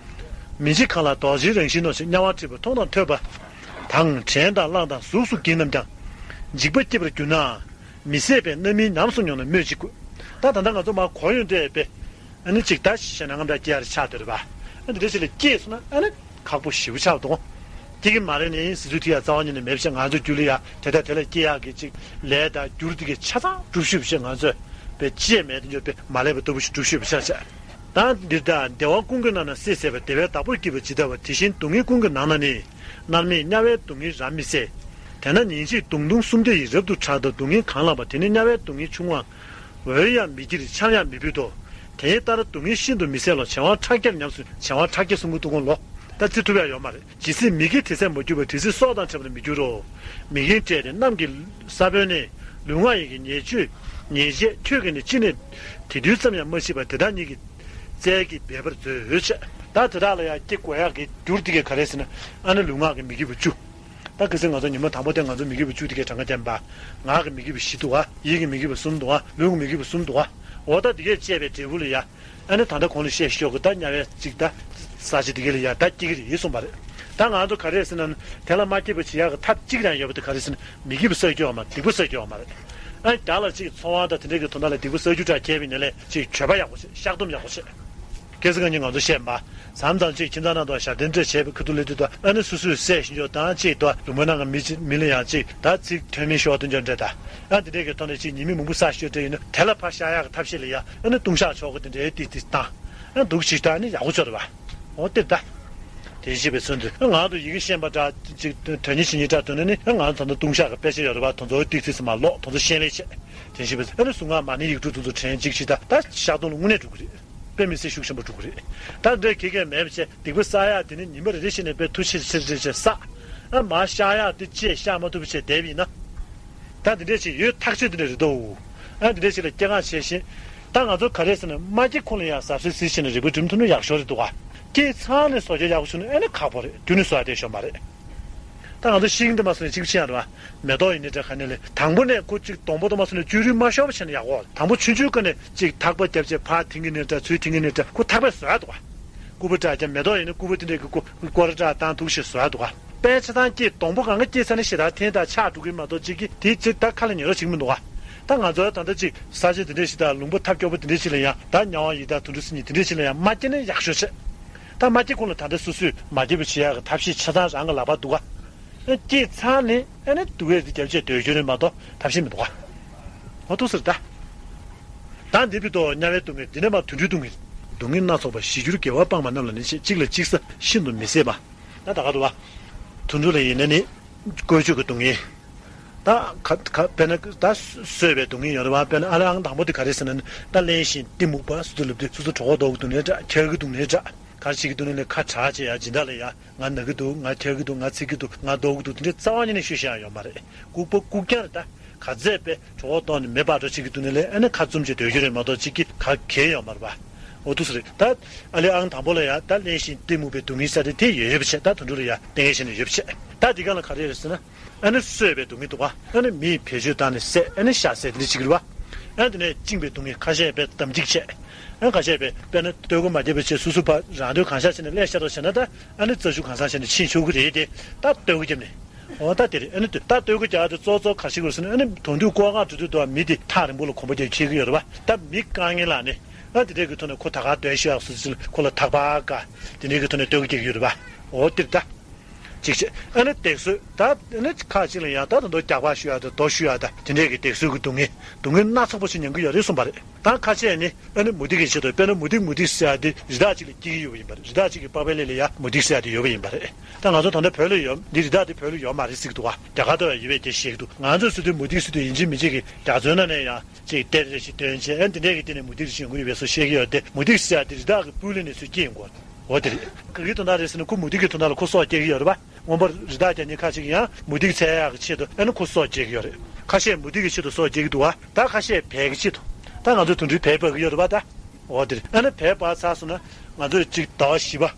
མི་འཇིགས་གང་ལ་རྡོ་རྗེའི་རང་བཞིན་ནོ་ཞེས། དམྱལ་བར་ཁྲིད་པ་མཐོང་དང་ཐོས་པ་དང་། དྲན་དང་བླངས་དང་གཟུགས་སུ་བགྱིས་རྣམས་ཀྱང་། འཇིགས་པ་སྐྱེ་བར་གྱུར་ནའང་། མི་བཟད་པའི་རྣམ་སྨིན་ཉམས་སུ་མྱོང་ན་སྨོས་ཅི་དགོས། ད་ད་ལྟ་ང་ཚོ་མར་གོ་ཡོང་འདྲ་བའི་དཔེ། ཨ་ནི་ཅིག་ད་ཞེད་སྣང་འདྲ་སྐྱེ་ཡག་ཆགས་སྡོད་རེད་པ། ཨ་འདི་འདྲ་ཞིག་ལ་སྐྱེས་སོང་ན་ཨ་ནི་ཁག་པོ་ཞེ་པོ་ཆགས་འདུག་སྐྱེ་གི་མ་རེད་ནས་ཟེར་ཚུལ་དེ་ཡང་རྩ་བ་ཉིད་ནས་མེད་པ་བྱས། ང་ཚོ་རྒྱུད་ལ་ཡང་དེ་དང་དེ་ལ་སྐྱེ་ཡག་གི་ཅིག་ལས་དང་རྒྱུ་རུ་དེ་གའི་ཆ་ཚང་སྒྲུབ་ཤེས་པ་བྱས། ང་ཚོས་དཔེ་ཅི་ཡང་མེད་དེ་འཇོག་དཔེ་མ་ལས་པ་ལྟ་བུ་ཞིག་སྒྲུབ་ཤེས་པ་ཆགས་བྱས། ད་འདིར་ད་བདེ་བ་ཀུན་གྱི་ནང་ན་བསྲེས་བསྲེས་པ། བདེ་བའི་བདག་པོར་བགྱིས་པ་ཇི་ལྟ་བ། དེ་བཞིན་སྡུག་བསྔལ་ཀུན་གྱི་ནང་ན་ནི། མནར་མེད་དམྱལ་བའི་སྡུག་བསྔལ་རབ་མི་བཟད། དེས་ན་ཉིན་གཅིག་མདུང་ཐུང་གསུམ་བརྒྱ་ཡིས། རབ་ཏུ་ཕྲལ་ཏོ་སྡུག་བསྔལ་གང་ལགས་པ། དེ་ནི་དམྱལ་བའི་སྡུག་བསྔལ་ཆུང་བའང་། འོལ་ཡང་མི་བགྱིད་ཆམ་ཡང་མི་ཕུད་དོ། དེ་ལྟར་སྡུག་བསྔལ་ཤིན་ཏུ་མི་བཟད་ལོ། བྱེ་བ་ཕྲག་བརྒྱར་ཉམས་སུ། བྱེ་བ་ཕྲག་བརྒྱ་གསུང་གི་འདུག་གོ་ལོ། ད་བརྩི་ཐུབ་ཡ་ཡོད་མ་རེད། ཇི་སྲིད་མི་དགེ་དེ་ཚད་མ་གྱུར་པ། དེ་སྲིད་སྲོག་དང་བྲལ་བར་མི་འགྱུར་རོ། མི་དགེ་བཀྲེས་ཏེ་རྣམས་ཀྱི་ས་བོན་ནི། ལུས་ངག་ཡིད་ཀྱི་ཉེས་སྤྱོད་ཉེས་བྱས། ཁྱོད་ཀྱིས་ནི་ཅི་ནས་དེ་དུས་ཙམ་ཡང་མ་ཤེས་པར། དེ་དག་ཉིད་ཀྱི་རྩལ་གྱིས་འབད་པར་མཛོད་ཅེས། ད་དེ་དག་ལ་ཡང་སྐྱེ་དགོས་ཡག་གི་རྒྱུ་དེ་གས་ག་རེ་ཟེར་ན། ཨ་ནི་ལུས་ངག་གི་མི་དགེ་བ་བཅུ། ད་གལ་སྲིད་ང་ཚོ་ཉི་མ་དང་པོ་དེ་ང་ཚོ་མི་དགེ་བ་བཅུ་དེ་གའི་གྲངས་ཀ་བསྟན་པ། ངག་གི་མི་དགེ་བ་བཞི་འདུག་ག་ཡིད་ཀྱི་མི་དགེ་བ་གསུམ་འདུག་ག་ལུས་ཀྱི་མི་དགེ་བ་གསུམ་འདུག་ག་འོ་ད་དེ་གས་བཅས་པའི་འབྲས་བུ་ལ་ཡ། ཨ་ནི་ད་ལྟ་གོང་ལ་བཤད་ཤོག་གི་ད་དམྱལ་བའི་གཅིག་ད། ས་ཆ་དེ་གའི་ལ་ཡ་ད་སྐྱེ་གི་རེད་གསུངས་པ་རེད། ད་ང་ཚོ་ག་རེ་ཟེར་ན་དེ་ལ་མ་སྐྱེས་པ་བྱེད་ཡག་གི་ཐབས་གཅིག་རང་ཡོད་པ་དེ་ག་རེ་ཟེར་ན་མི་དགེ་བ་བསགས་རྒྱུ་ཡོད་མ་རེད། སྡིག་པ་བསགས་རྒྱུ་ཡོད་མ་རེད། ཨ་ནི་བདག་ལ་གཅིག་འཚོ་བ་དང་དེ་འདྲའི་གི་དོན་དག་ལ་སྡིག་པ་བསགས་རྒྱུ་འདྲ་བྱས་པ་ཡིན་ན་ལས་གཅིག་མཆོད་པ་ཡག་པོ་བྱེད། བཤགས་སྡོམ་ཡག་པོ་བྱེད། སྐལ་བཟང་གཉིས་ང་ཚོ་བཤད་མ། མཚམས་མཚམས་ཅིག་ཁྱིམ་ཚང་ནང་དུ་ཞབས་བརྟན་འདྲ་བྱས་པའི་ཁ་ཐུག་ལས་དུས་དུ་ཨ་ནི་སོ་སོས་བསད་ཤིང་ཆོག་དང་ཅིག་དུ་ལུང་པ་ནང་གི་མི་ཅིག་མི་ལ་ཡང་ཅིག་ད་ཚིག་ཐོན་མི་ཤོར་དུ་འཇོག་འདྲ་ད། ཨ་འདི་འདྲའི་གི་ཐོག་ནས་ཅིག་ཉེས་དམིགས་མང་པོ་བསགས་ཤོག་འདྲ་ཡིན་ན་དེ་ལ་ཕར་བཤགས་ཡག་གི་ཐབས་ཤེས་ལ་ཡ་ཨ་ནི་ལྟུང་བཤགས་ཆོག་གི་དེ་འདྲའི་ཏིག་ཏིག་བཏང་། ཨ་འདུག་ཅིག་ད་ཨ་ནི་ཡག་པོ་ཆོག་རེད་བ། འོ་དེར་ད། དེ་ཞེས་པའི་ཚུལ་དུ་ང་ཚོ་ཡི་གེ་ཤེས་པ་འདྲ་ཅིག་དོན་གཉིས་བྱེད་གཉིས་འདྲ་འདོད་ན་ནི་ང་ཚོ་ད་ལྟ་ལྟུང་བཤགས་ཀྱི་དཔེ་ཆ་ཡོད་རེད་བ། དེ་ཚོ་ཏིག་ཙི་ཙི་མར་ཀློག་དེ་ཚོ་ཤེས་ལེ་བྱེད། དེ་ཞེས་པའི་ཚུལ་ཨ་ནི་གཟུངས་སྔགས་མ་ཎི་ཡིག་དྲུག་དེ་ཚོ་དྲན་གཅིག་བྱེད་ད་ད་བཤགས་སྡོམ་ལ་དངོས་གནས་འགྲོ་གི་རེད། དཔེ་མི་སྲིད་ཤུགས་ཆེན་པོ་འགྲོ་གི་རེད། ད་འདྲའི་གེ་གེ་མེད་པ་བྱས་སྡིག་པ་བསགས་ཡག་དེ་ནི་ཉིན་པ་རེ་རེ་བྱས་ནས་དཔེ་ཐུགས་ཆེར་ཆེར་ཆེར་ཆེར་བསགས། ཨ་མར་བཤགས་ཡག་དེ་ཅེས་བཤགས་མ་ཐུབ་པ་བྱས་བསྡད་པ་ཡིན་ན། ད་འདི་འདྲས་ཞིག་ཡོད་ཐག་ཆོད་འདི་འདྲས་རེད་དོ། ཨ་འདི་འདྲས་ཞིག་ལ་སྐྱེ་གང་བྱས་ཤིང་། ད་ང་ཚོ་ག་རེ་ཟེར་ན་མ་སྐྱེ་ཁོང་ལ་ཡང་ཟབ་སྲོལ་ཟིལ་ཕྱིན་ནས་རིག་པ་སྒྲིམ་ཐུབ་ན་ཡག་ཤོས་རེད་འདུག་ག་སྐྱེས་ཚར་ནས་བཟོ་རྒྱག་ཡག་པོ་བྱུང་ན་ཨ་ནི་ཁག་པོ་རེད། རྒྱུན་ནས་བཟོ་ཡག་དེ་ཤོར་མ་རེད། ད་ང་ཚོ་ཤིང་དེ་མ་སོང་ནས་གཅིག་ཕྱིན་ཡག་རེད་བ། མེ་ཏོག་ཡིན་ནའི་འདྲ་ག་ནས་ལས་དང་པོ་ནས་ཁོ་གཅིག་སྡོང་པོ་དེ་མ་སོང་ནས་བཅུད་རུལ་མ་ཤོར་བ་བྱས་ན་ཡག་གོ། དང་པོ་ཆུང་ཆུང་ཀ་ནས་གཅིག་ཐག་པ་བརྒྱབ་བྱས་ཕར་འཐེན་གི་ནས་འདྲ་ཚུར་འཐེན་གི་ནས་འདྲ་ཁོ་ཐག་པས་བཟོ་ཡག་འདུག་ག་སྐུད་པ་འདྲ་ཀྱང་མེ་ཏོག་ཡིན་ན་སྐུད་པ་དེ་འདྲས་ཀྱི་སྐོར་ར་འདྲ་བཏང་ཐུག་ཞེས་བཟོ་ཡག་འདུག་ག་དཔེ་ཆ་ཚང་སྐྱེས་སྡོང་པོ་གང་ག་སྐྱེས་ཚར་ནས་ཞེ་དྲག་འཐེན་དང་ཆག་འགྲོ་གི་མ་གཏོགས་གཅིག་གིས་དེ་ཅིག་ད་ཁ་ལ་ཉན་རོགས་བྱེད་ཀྱི་མི་འདུག་ག་ད་ང་ཚོ་ད་ལྟ་ཅིག་ས་ཆ་དེ་འདྲས་ཞིག་དང་ལུང་པ་ཐབས་སྐྱོ་པོ་དེ་འདྲས་ཞིག་ལ་ཡང་ད་ཉ་དབང་ཡི་དྭགས་དུད་འགྲོ་སྲིན་གཉིས་དེ་འདྲས་ཞིག་ལ་ཡང་མ་སྐྱེས་ན་ཡག་ཤོས་བྱས། ད་མ་སྐྱེས་གོང་ལ་ད་ལྟ་སོ་སོས་མ་སྐྱེས་པ་བྱེད་ཡག་གི་ཐབས་ཤེས་ཆ་ཚང་རང་གི་ལག་པར་འདུག་ག་སྐྱེས་ཚར་ནས་ཨ་ནི་སྡུག་བསྔལ་དེ་རྒྱབ་བྱས་སྡོད་རྒྱུ་རེད་མ་གཏོགས་ཐབས་ཤེས་མི་འདུག་ག་འོ་ཐུག་ཟེར་ད། ད་འདི་བི་དོ་དམྱལ་བའི་སྡུག་བསྔལ་འདི་ནས་མ་དུད་འགྲོའི་སྡུག་བསྔལ། སྡུག་བསྔལ་སྣ་ཚོགས་པ་ཞི་འགྱུར་དགེ་བ་སྤངས་པ་རྣམས་ལ་ནི་ཞེས་གཅིག་ལ་གཅིག་ས་ཤིན་ཏུ་མི་བཟད་པ། ད་ད་ག་འདུག་བ། དུད་འགྲོ་ལ་ཡིན་ན་ནི་བཀོལ་སྤྱོད་ཀྱི་སྡུག་བསྔལ། ད་ག་ག་དཔེར་ན་ད་གསོད་པའི་སྡུག་བསྔལ་ཡོད་རེད་བ། དཔེར་ན་ཨ་ལས་ཨང་དང་པོ་དེ་ག་རེ་ཟེར་ན་ནི་ད་གླེན་ཞིང་གཏི་མུག་པ་ཟེར་དུས་ལབ་དུས་སོ་སོ་གྲོད་ཁོག་ལྟོགས་ཀྱི་སྡུག་བསྔལ་འདྲ། འཁྱག་གི་སྡུག་བསྔལ་འདྲ། ག་རེ་བྱེད་ཀྱི་སྡུག་བསྔལ་ལ་ཁ་གྲག་བྱས་ཡ་སྦྱིན་བདག་ལ་ཡ། ང་ན་གི་འདུག་ང་འཁྱག་གི་འདུག་ང་ཚིག་གི་འདུག་ང་ལྟོགས་ཀྱི་འདུག་དེ་འདྲའི་རྩ་བ་ཉིད་ནས་ཤོད་ཤེས་ཡ་ཡོད་མ་རེད། ལྐུགས་པ་ལྐུགས་རྐྱང་རེད་ད། ག་ཚད་དཔེ་གྲོད་ཁོག་ལྟོགས་ནས་མེ་འབར་འགྲོ་བྱེད་ཀྱི་འདུག་ནས་ལས་ཨ་ནི་ཁ་བཙུམ་བྱས་སྡོད་རྒྱུ་རེད་མ་གཏོགས་གཅིག་གིས་ག་གེ་ཡོད་མ་རེད་པ། འོ་འདུག་སེ་རེད་ད། ཨ་ལས་ཨང་དང་པོ་ལ་ཡ་ད་གླེན་ཞིང་གཏི་མུག་པའི་སྡུག་བསྔལ་ས་དེ་དེ་ཡོད་ཡོད་པ་བྱས། ད་དུད་འགྲོ་ལ་ཡ་ལྟས་ངན་བྱས་ནས་ཡོད་པ་བྱས། ད་འདི་ག་ལ་ག་རེ་རེད་ཟེར་ན། ཨ་ནི་གསོད་པའི་སྡུག་བསྔལ་འདུག་ག་ཨ་ནི་མིས་བེད་སྤྱོད་བཏང་ནས་བསད། ཨ་ནི་ཤ་བསད་དེ་འདྲ་བྱེད་ཀྱི་རེད་པ། ཨ་ནི་དེ་ནས་བཅིངས་པའི་སྡུག་བསྔལ། ཁ་ཤས་དཔེ་དམ་འཇིག་བྱས། ཨ་ཁ་ཤས་དཔེ་དཔེར་ན་སྟོད་གོས་མ་བརྒྱབ་པ་བྱས་སོ་སོ་ཕར་རང་དོན་གང་ཤར་བྱས་ནས་ཀླད་ཤར་རོགས་བྱས་ན་ད་ཨ་ནི་རྩྭ་ཆུ་གང་ཚང་བྱས་ནས་ཕྱིན་ཆོག་གི་རེད་དེ། ད་སྟོད་གོས་བརྒྱབ་ནས། འོ་ད་དེ་རེད། ཨ་ནི་ད་སྟོད་གོས་རྒྱག་དེ་གཙོ་གཙོ་ག་ཞིག་རེད་ཟེར་ན། ཨ་ནི་དོན་དུ་ལྐོག་ངག་འགྲོ་དུས་དུ་མི་དེ་ཐག་རིང་པོ་ལ་གོམ་པ་རྒྱག་འཁྱེར་གི་ཡོད་རེད་པ། ད་མི་དཀའ་ངལ་ལ་ནི་ཨ་དེ་འདྲས་ཀྱི་ཐོག་ནས་ཁོ་ད་ག་སྡོད་ཤོག་ཡག་སོ་སོ་ཁོ་ལ་ཐག་པ་དཀའ་དེ་འདྲས་ཀྱི་ཐོག་ནས་སྟོད་གོས་རྒྱག་གི་ཡོད་རེད་པ། འོ་དེ་རེད་ད། གཅིག་བྱས། ཨ་ནི་སྡིག་གསོད་ད། ཨ་ནི་ཁ་ཅིག་ལ་ཡང་ད་ད་དུང་རྒྱག་པ་ཞུ་ཡ་ད་རྡོ་ཞུ་ཡ་ད་དེ་འདྲས་ཀྱི་སྡིག་གསོད་ཀྱི་སྡུག་བསྔལ། སྡུག་བསྔལ་སྣ་ཚོགས་པ་ཞིག་མྱོང་གི་ཡོད་རེད་གསུངས་པ་རེད། ད་ཁ་ཤས་ནི་ཨ་ནི་མུ་སྟེགས་ཀྱི་ཆེད་དུ། དཔེར་ན་མུ་སྟེགས་མུ་སྟེགས་ཟེར་ཡ་དེ་རི་དྭགས་གཅིག་ལ་སྐྱེ་གི་ཡོད་པ་ཡིན་པ་རེད། རི་དྭགས་གཅིག་གི་པགས་པའི་ཀླད་ལ་ཡ་མུ་སྟེགས་ཟེར་ཡ་དེ་ཡོད་པ་ཡིན་པ་རེད། ད་ང་ཚོ་ད་ལྟ་བོད་ལ་ཡོད་འདི་རི་དྭགས་དེ་བོད་ལ་ཡོད་མ་རེད་ཟེར་གི་འདུག་ག་རྒྱ་གར་དུ་ཡང་ཡོད་པའི་སྐད་བཤད་གི་འདུག་ང་ཚོས་ཟེར་དུས་མུ་སྟེགས་ཟེར་དུས་ཡིན་གཅིག་མིན་གཅིག་གི་རྒྱ་མཚོའི་ནང་ནས་ཡང་ཅིག་གཏེར་རེ་ཞིག་བཏོན་བྱས། ཨ་འདི་འདྲས་ཀྱི་སྟེང་ནས་མུ་སྟེགས་ཞིག་ཡོང་གི་ཡོད་པའི་བཟོ་བཤད་ཀྱི་ཡོད་དེ། མུ་སྟེགས་ཟེར་ཡ་དེ་རི་དྭགས་ཀྱི་སྤུས་ལེགས་གནས་ཚུལ་སྐྱེ་ཡོང་གི་ཡོད་རེད། འོ་དེ་རེད། ག་གི་དོན་དག་རེད་ཟེར་ན་ཁོ་མུ་སྟེགས་ཀྱི་དོན་དག་ལ་ཁོ་སྲོག་སྐྱེལ་གྱི་ཡོད་རེད་པ། སྔོན་པར་རི་དྭགས་རྒྱག་མཁན་ཁ་ཅིག་ཡང་མུ་སྟེགས་འཚོལ་ཡག་གི་ཆེད་དུ་ཨ་ནི་ཁོ་སྲོག་སྐྱེལ་གྱི་ཡོད་རེད། ཁ་ཤས་མུ་སྟེགས་ཀྱི་ཆེད་དུ་སྲོག་སྐྱེལ་གྱི་འདུག་བ། ད་ཁ་ཤས་བལ་གྱི་ཆེད་དུ། ད་ང་ཚོ་དུད་འགྲོའི་བལ་འབར་གྱི་ཡོད་རེད་པ་ད། འོ་དེ་རེད། ཨ་ནི་བལ་འབར་ཚར་སོང་ན་ང་ཚོས་ཅིག་ཟླ་བ་བཞི་པ།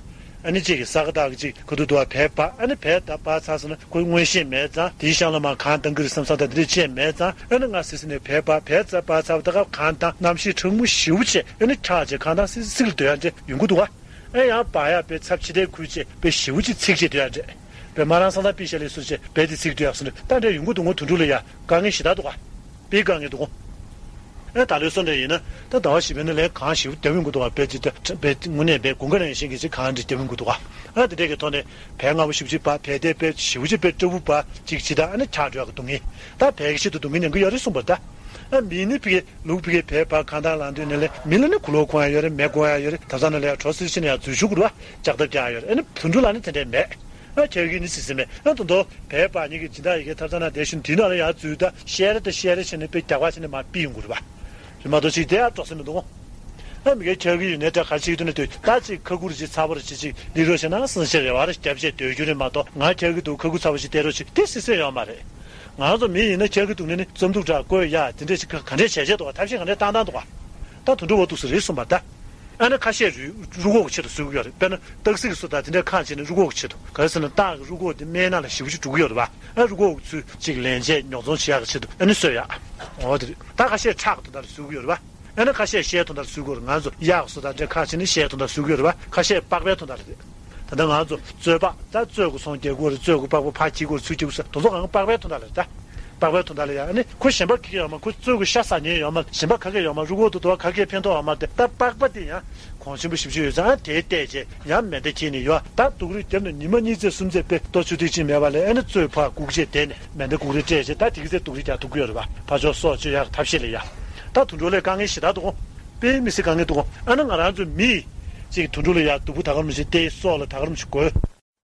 ཨ་ནི་ཅིག་གི་ས་ག་ཟླ་གི་ཅིག་ག་དུས་འདུག་བ། བལ་འབར། ཨ་ནི་བལ་ད་འབར་ཚར་སོང་ན་ཁོའི་མངོན་ཤེས་མེད་ཙང་དེའི་གཤམ་ལ་མར་གངས་བཏང་གི་རེད་བསམ་བསམ། ད་དེ་འདྲས་བྱས་མེད་ཙང་ཨ་ནི་ང་སི་སི་ནས་བལ་འབར། བལ་རྩྭ་འབར་ཚར་བ་ད་ག་གངས་བཏང་། གནམ་གཤིས་གྲང་མོ་ཞེ་པོ་བྱས། ཨ་ནི་འཁྱག་བྱས་གངས་བཏང་སི་སི་ལ་སྡོད་ཡག་འདྲས་ཡོང་གི་འདུག་བ། ཨེ་ཡང་བག་ཡག་དཔེ་ཚབས་ཆེ་དེ་ཁུར་བྱས་དཔེ་ཞེ་པོ་ཅིག་ཚིག་བྱས་སྡོད་ཡག་འདྲས། དཔེ་མ་རང་སང་ད་པི་ཤ་ལས་སུ་བྱས་དཔེ་དེ་ཚིག་སྡོད་ཡག་སུ་འདྲས་ད་འདྲས་ཡོང་གི་འདུག་ངོ་། དུད་འགྲོ་ལ་ཡ་དཀའ་ངལ་ཞེ་དྲག་འདུག་ག་དཔེ་དཀའ་ངལ་འདུག་གོ། ཨེ་ད་ལོའི་སོ་འདྲ་ཡིན་ན་ད་ཟླ་བ་བཞི་པའི་ནང་ལས་གངས་ཞེ་པོ་བརྒྱབ་ཡོང་གི་འདུག་ག་དཔེ་ཅིག་ད་དཔེ་དངོས་གནས་དཔེ་དགུན་ཁ་ནང་བཞིན་གྱི་ཅིག་གངས་འདྲས་བརྒྱབ་ཡོང་གི་འདུག་ག་ཨ་དེ་འདྲས་ཀྱི་ཐོག་ནས་བལ་མང་པོ་ཞེ་པོ་ཅིག་འབར། བལ་དེ་དཔེ་ཞེ་པོ་ཅིག་དཔེ་སྤྲ་བོ་འབར་ཅིག་ཅིག་ད་ཨ་ནི་འཁྱག་འགྲོ་ཡག་གི་སྡུག་བསྔལ། ད་བལ་གྱི་ཆེད་དུ་སྡུག་བསྔལ་མྱོང་གི་ཡོད་རེད་གསུངས་པ་རེད་ད། ཨ་མི་ནི་ཕ་གི་ལུག་ཕ་གི་བལ་འབར་གངས་བཏང་ལངས་དུས་ནས་ལས་མི་ལ་ནི་གོས་ལོག་གོན་ཡག་ཡོད་རེད། མེ་སྒོར་ཡག་ཡོད་རེད། དེང་སང་ནང་ལ་ཡ་གྲོ་སིལ་ཕྱིན་ནས་ཡ་འཛུལ་ཆོག་གི་རེད་བ། ལྕགས་ཐབ་རྒྱག་ཡག་ཡོད་རེད། ཨ་ནི་དུད་འགྲོ་ལ་ནི་དེ་འདྲས་མེད། ཨ་འཁྱག་གི་ནི་སི་སི་མེད། ཨ་དོ་དོ་བལ་འབར་མཁན་གྱི་སྦྱིན་བདག་ཡ་གིའི་ཐབ་ཚང་ནང་བསྡད་བཞིན་དེའི་ནང་ལ་ཡ་འཛུལ་ད་ཤེ་རེ་ད་ཤེ་རེ་བྱས་ནས་དཔེ་རྒྱག་པ་བྱས་ནས་མར་ཕུད་ཡོང་གི་རེད་བ། རེད་མ་གཏོགས་ཅིག་དེ་ཡ་འགྲོ་ས་མི་འདུག་གོ། ཨ་མི་སྒེར་འཁྱག་གི་ཡོད་ནའི་འདྲ། ག་ཅིག་དུས་ནས་དུས་ད་ཅིག་ཁ་ཁུ་རེ་ཅིག་ཚ་པོ་རེ་ཅིག་ཅིག་སླེབས་རོགས་བྱས་ན་སང་ཞེ་རེ་བ་རེ་རྒྱབ་བྱས་སྡོད་རྒྱུ་རེད་མ་གཏོགས། ང་འཁྱག་གི་འདུག་ཁ་ཁུ་ཚ་པོ་ཅིག་སྟེར་རོགས་ཅིག་དེ་སི་སི་ཡོད་མ་རེད། ང་ཚོ་མི་ཡིན་ན་འཁྱག་གི་འདུག་ནས་ནི་རྩམ་ཐུག་འདྲ་བསྐོལ་ཡ་དེ་འདྲས་ཅིག་ག་ག་འདྲས་བྱས་བྱས་འདུག་ག་ཐབས་ཤེས་ག་འདྲས་བཏང་བཏང་འདུག་ག་ད་དུད་འགྲོ་འོ་འདུག་སེ་རེད་གསུངས་པ་ད། ཨ་ནི་ཁ་ཤས་རུས་རུས་ཁོག་གི་ཆེད་དུ་གསོད་ཀྱི་ཡོད་རེད། དཔེར་ན་སྟག་གཟིག་གི་གསོད་སྟངས་དེ་འདྲས་ཁག་བྱས་ནས་རུས་ཁོག་གི་ཆེད་དུ། ག་རེ་ཟེར་ན་སྟག་གི་རུས་ཁོག་དེ་སྨན་ནང་ལ་ཞེ་པོ་ཅིག་འགྲོ་གི་ཡོད་རེད་པ། ཨ་རུས་ཁོག་གི་ཚུལ་ཅིག་ལེན་བྱས་ཉོ་ཚོང་བྱེད་ཡག་གི་ཆེད་དུ་ཨ་ནི་གསོད་ཡག་འོ་དེ་རེད། ད་ཁ་ཤས་ཁྲག་གི་དོན་དག་ལ་གསོད་ཀྱི་ཡོད་རེད་པ། ཨ་ནི་ཁ་ཤས་ཤའི་དོན་དག་ལ་གསོད་ཀྱི་ཡོད་རེད། ང་ཚོ་གཡག་གི་གསོད་སྟངས་འདྲས་ཁག་བྱས་ནས་ཤའི་དོན་དག་གསོད་ཀྱི་ཡོད་རེད་པ། ཁ་ཤས་པགས་པའི་དོན་དག་ལ་རེད། ད་ལྟ་ང་ཚོ་གཙོད་པགས། ད་གཙོད་ཀྱི་ཚོང་རྒྱག་གི་ཡོད་རེད། གཙོད་ཀྱི་པགས་པ་ཕར་འཁྱེར་གྱི་ཡོད་རེད། ཚུར་འཁྱེར་གྱི་ཡོད་རེད། དེ་ཚོ་གང་ག་པགས་པའི་དོན་དག་ལ་རེད་ད། པགས་པའི་དོན་དག་ལ་ཡ། ཨ་ནི་ཁོ་གཞན་པ་ག་གེ་ཡོད་མ། ཁོ་གཙོད་ཀྱི་ཤ་ཟ་མཁན་ཡོད་མ། གཞན་པ་ག་གེ་ཡོད་མ། རུས་ཁོག་ཏུ་དུ་བ་ག་གེ་ཕན་ཐོགས་ཡོད་མ། དེ་ད་པགས་པ་དེ་ཡང་གོང་ཆེན་པོ་ཞེ་པོ་ཅིག་ཡོད་ཙང་དེ་བལྟས་བྱས་ཡང་མེ་མདའ་འཁྱེར་ནས་ཡོད། ད་དུག་རིགས་བརྒྱབ་ནས་ཉི་མ་གཉིས་ཚེ་གསུམ་ཚེ་དཔེ་ལྟོ་ཆུ་ཐིགས་གཅིག་མེད་པ་ལས། ཨ་ནི་གཙོད་ཕར་སྒུག་བྱས་བསྡད་ནས་མེ་མདའ་སྒུག་རེ་སྤྲད་བྱས་ད་དེ་གི་ཚེ་དུག་རིགས་རྒྱག་ཐུབ་ཀྱི་ཡོད་རེད་པ། ཕར་ཕྱོགས་སྲོག་གཅོད་ཡག་ཐབས་ཤེས་ལ་ཡ། ད་དུད་འགྲོ་ལ་དཀའ་ངལ་ཞེ་དྲག་འདུག་གོ། དཔེ་མི་སྲིད་དཀའ་ངལ་འདུག་གོ། ཨ་ནི་ང་རང་ཚོ་མི་ཅིག་དུད་འགྲོ་ལ་ཡ་སྡུག་པོ་ད་ག་རང་ཞིག་སྟེར། སྲོག་ལ་ད་ག་རང་ཞིག་རྒོལ།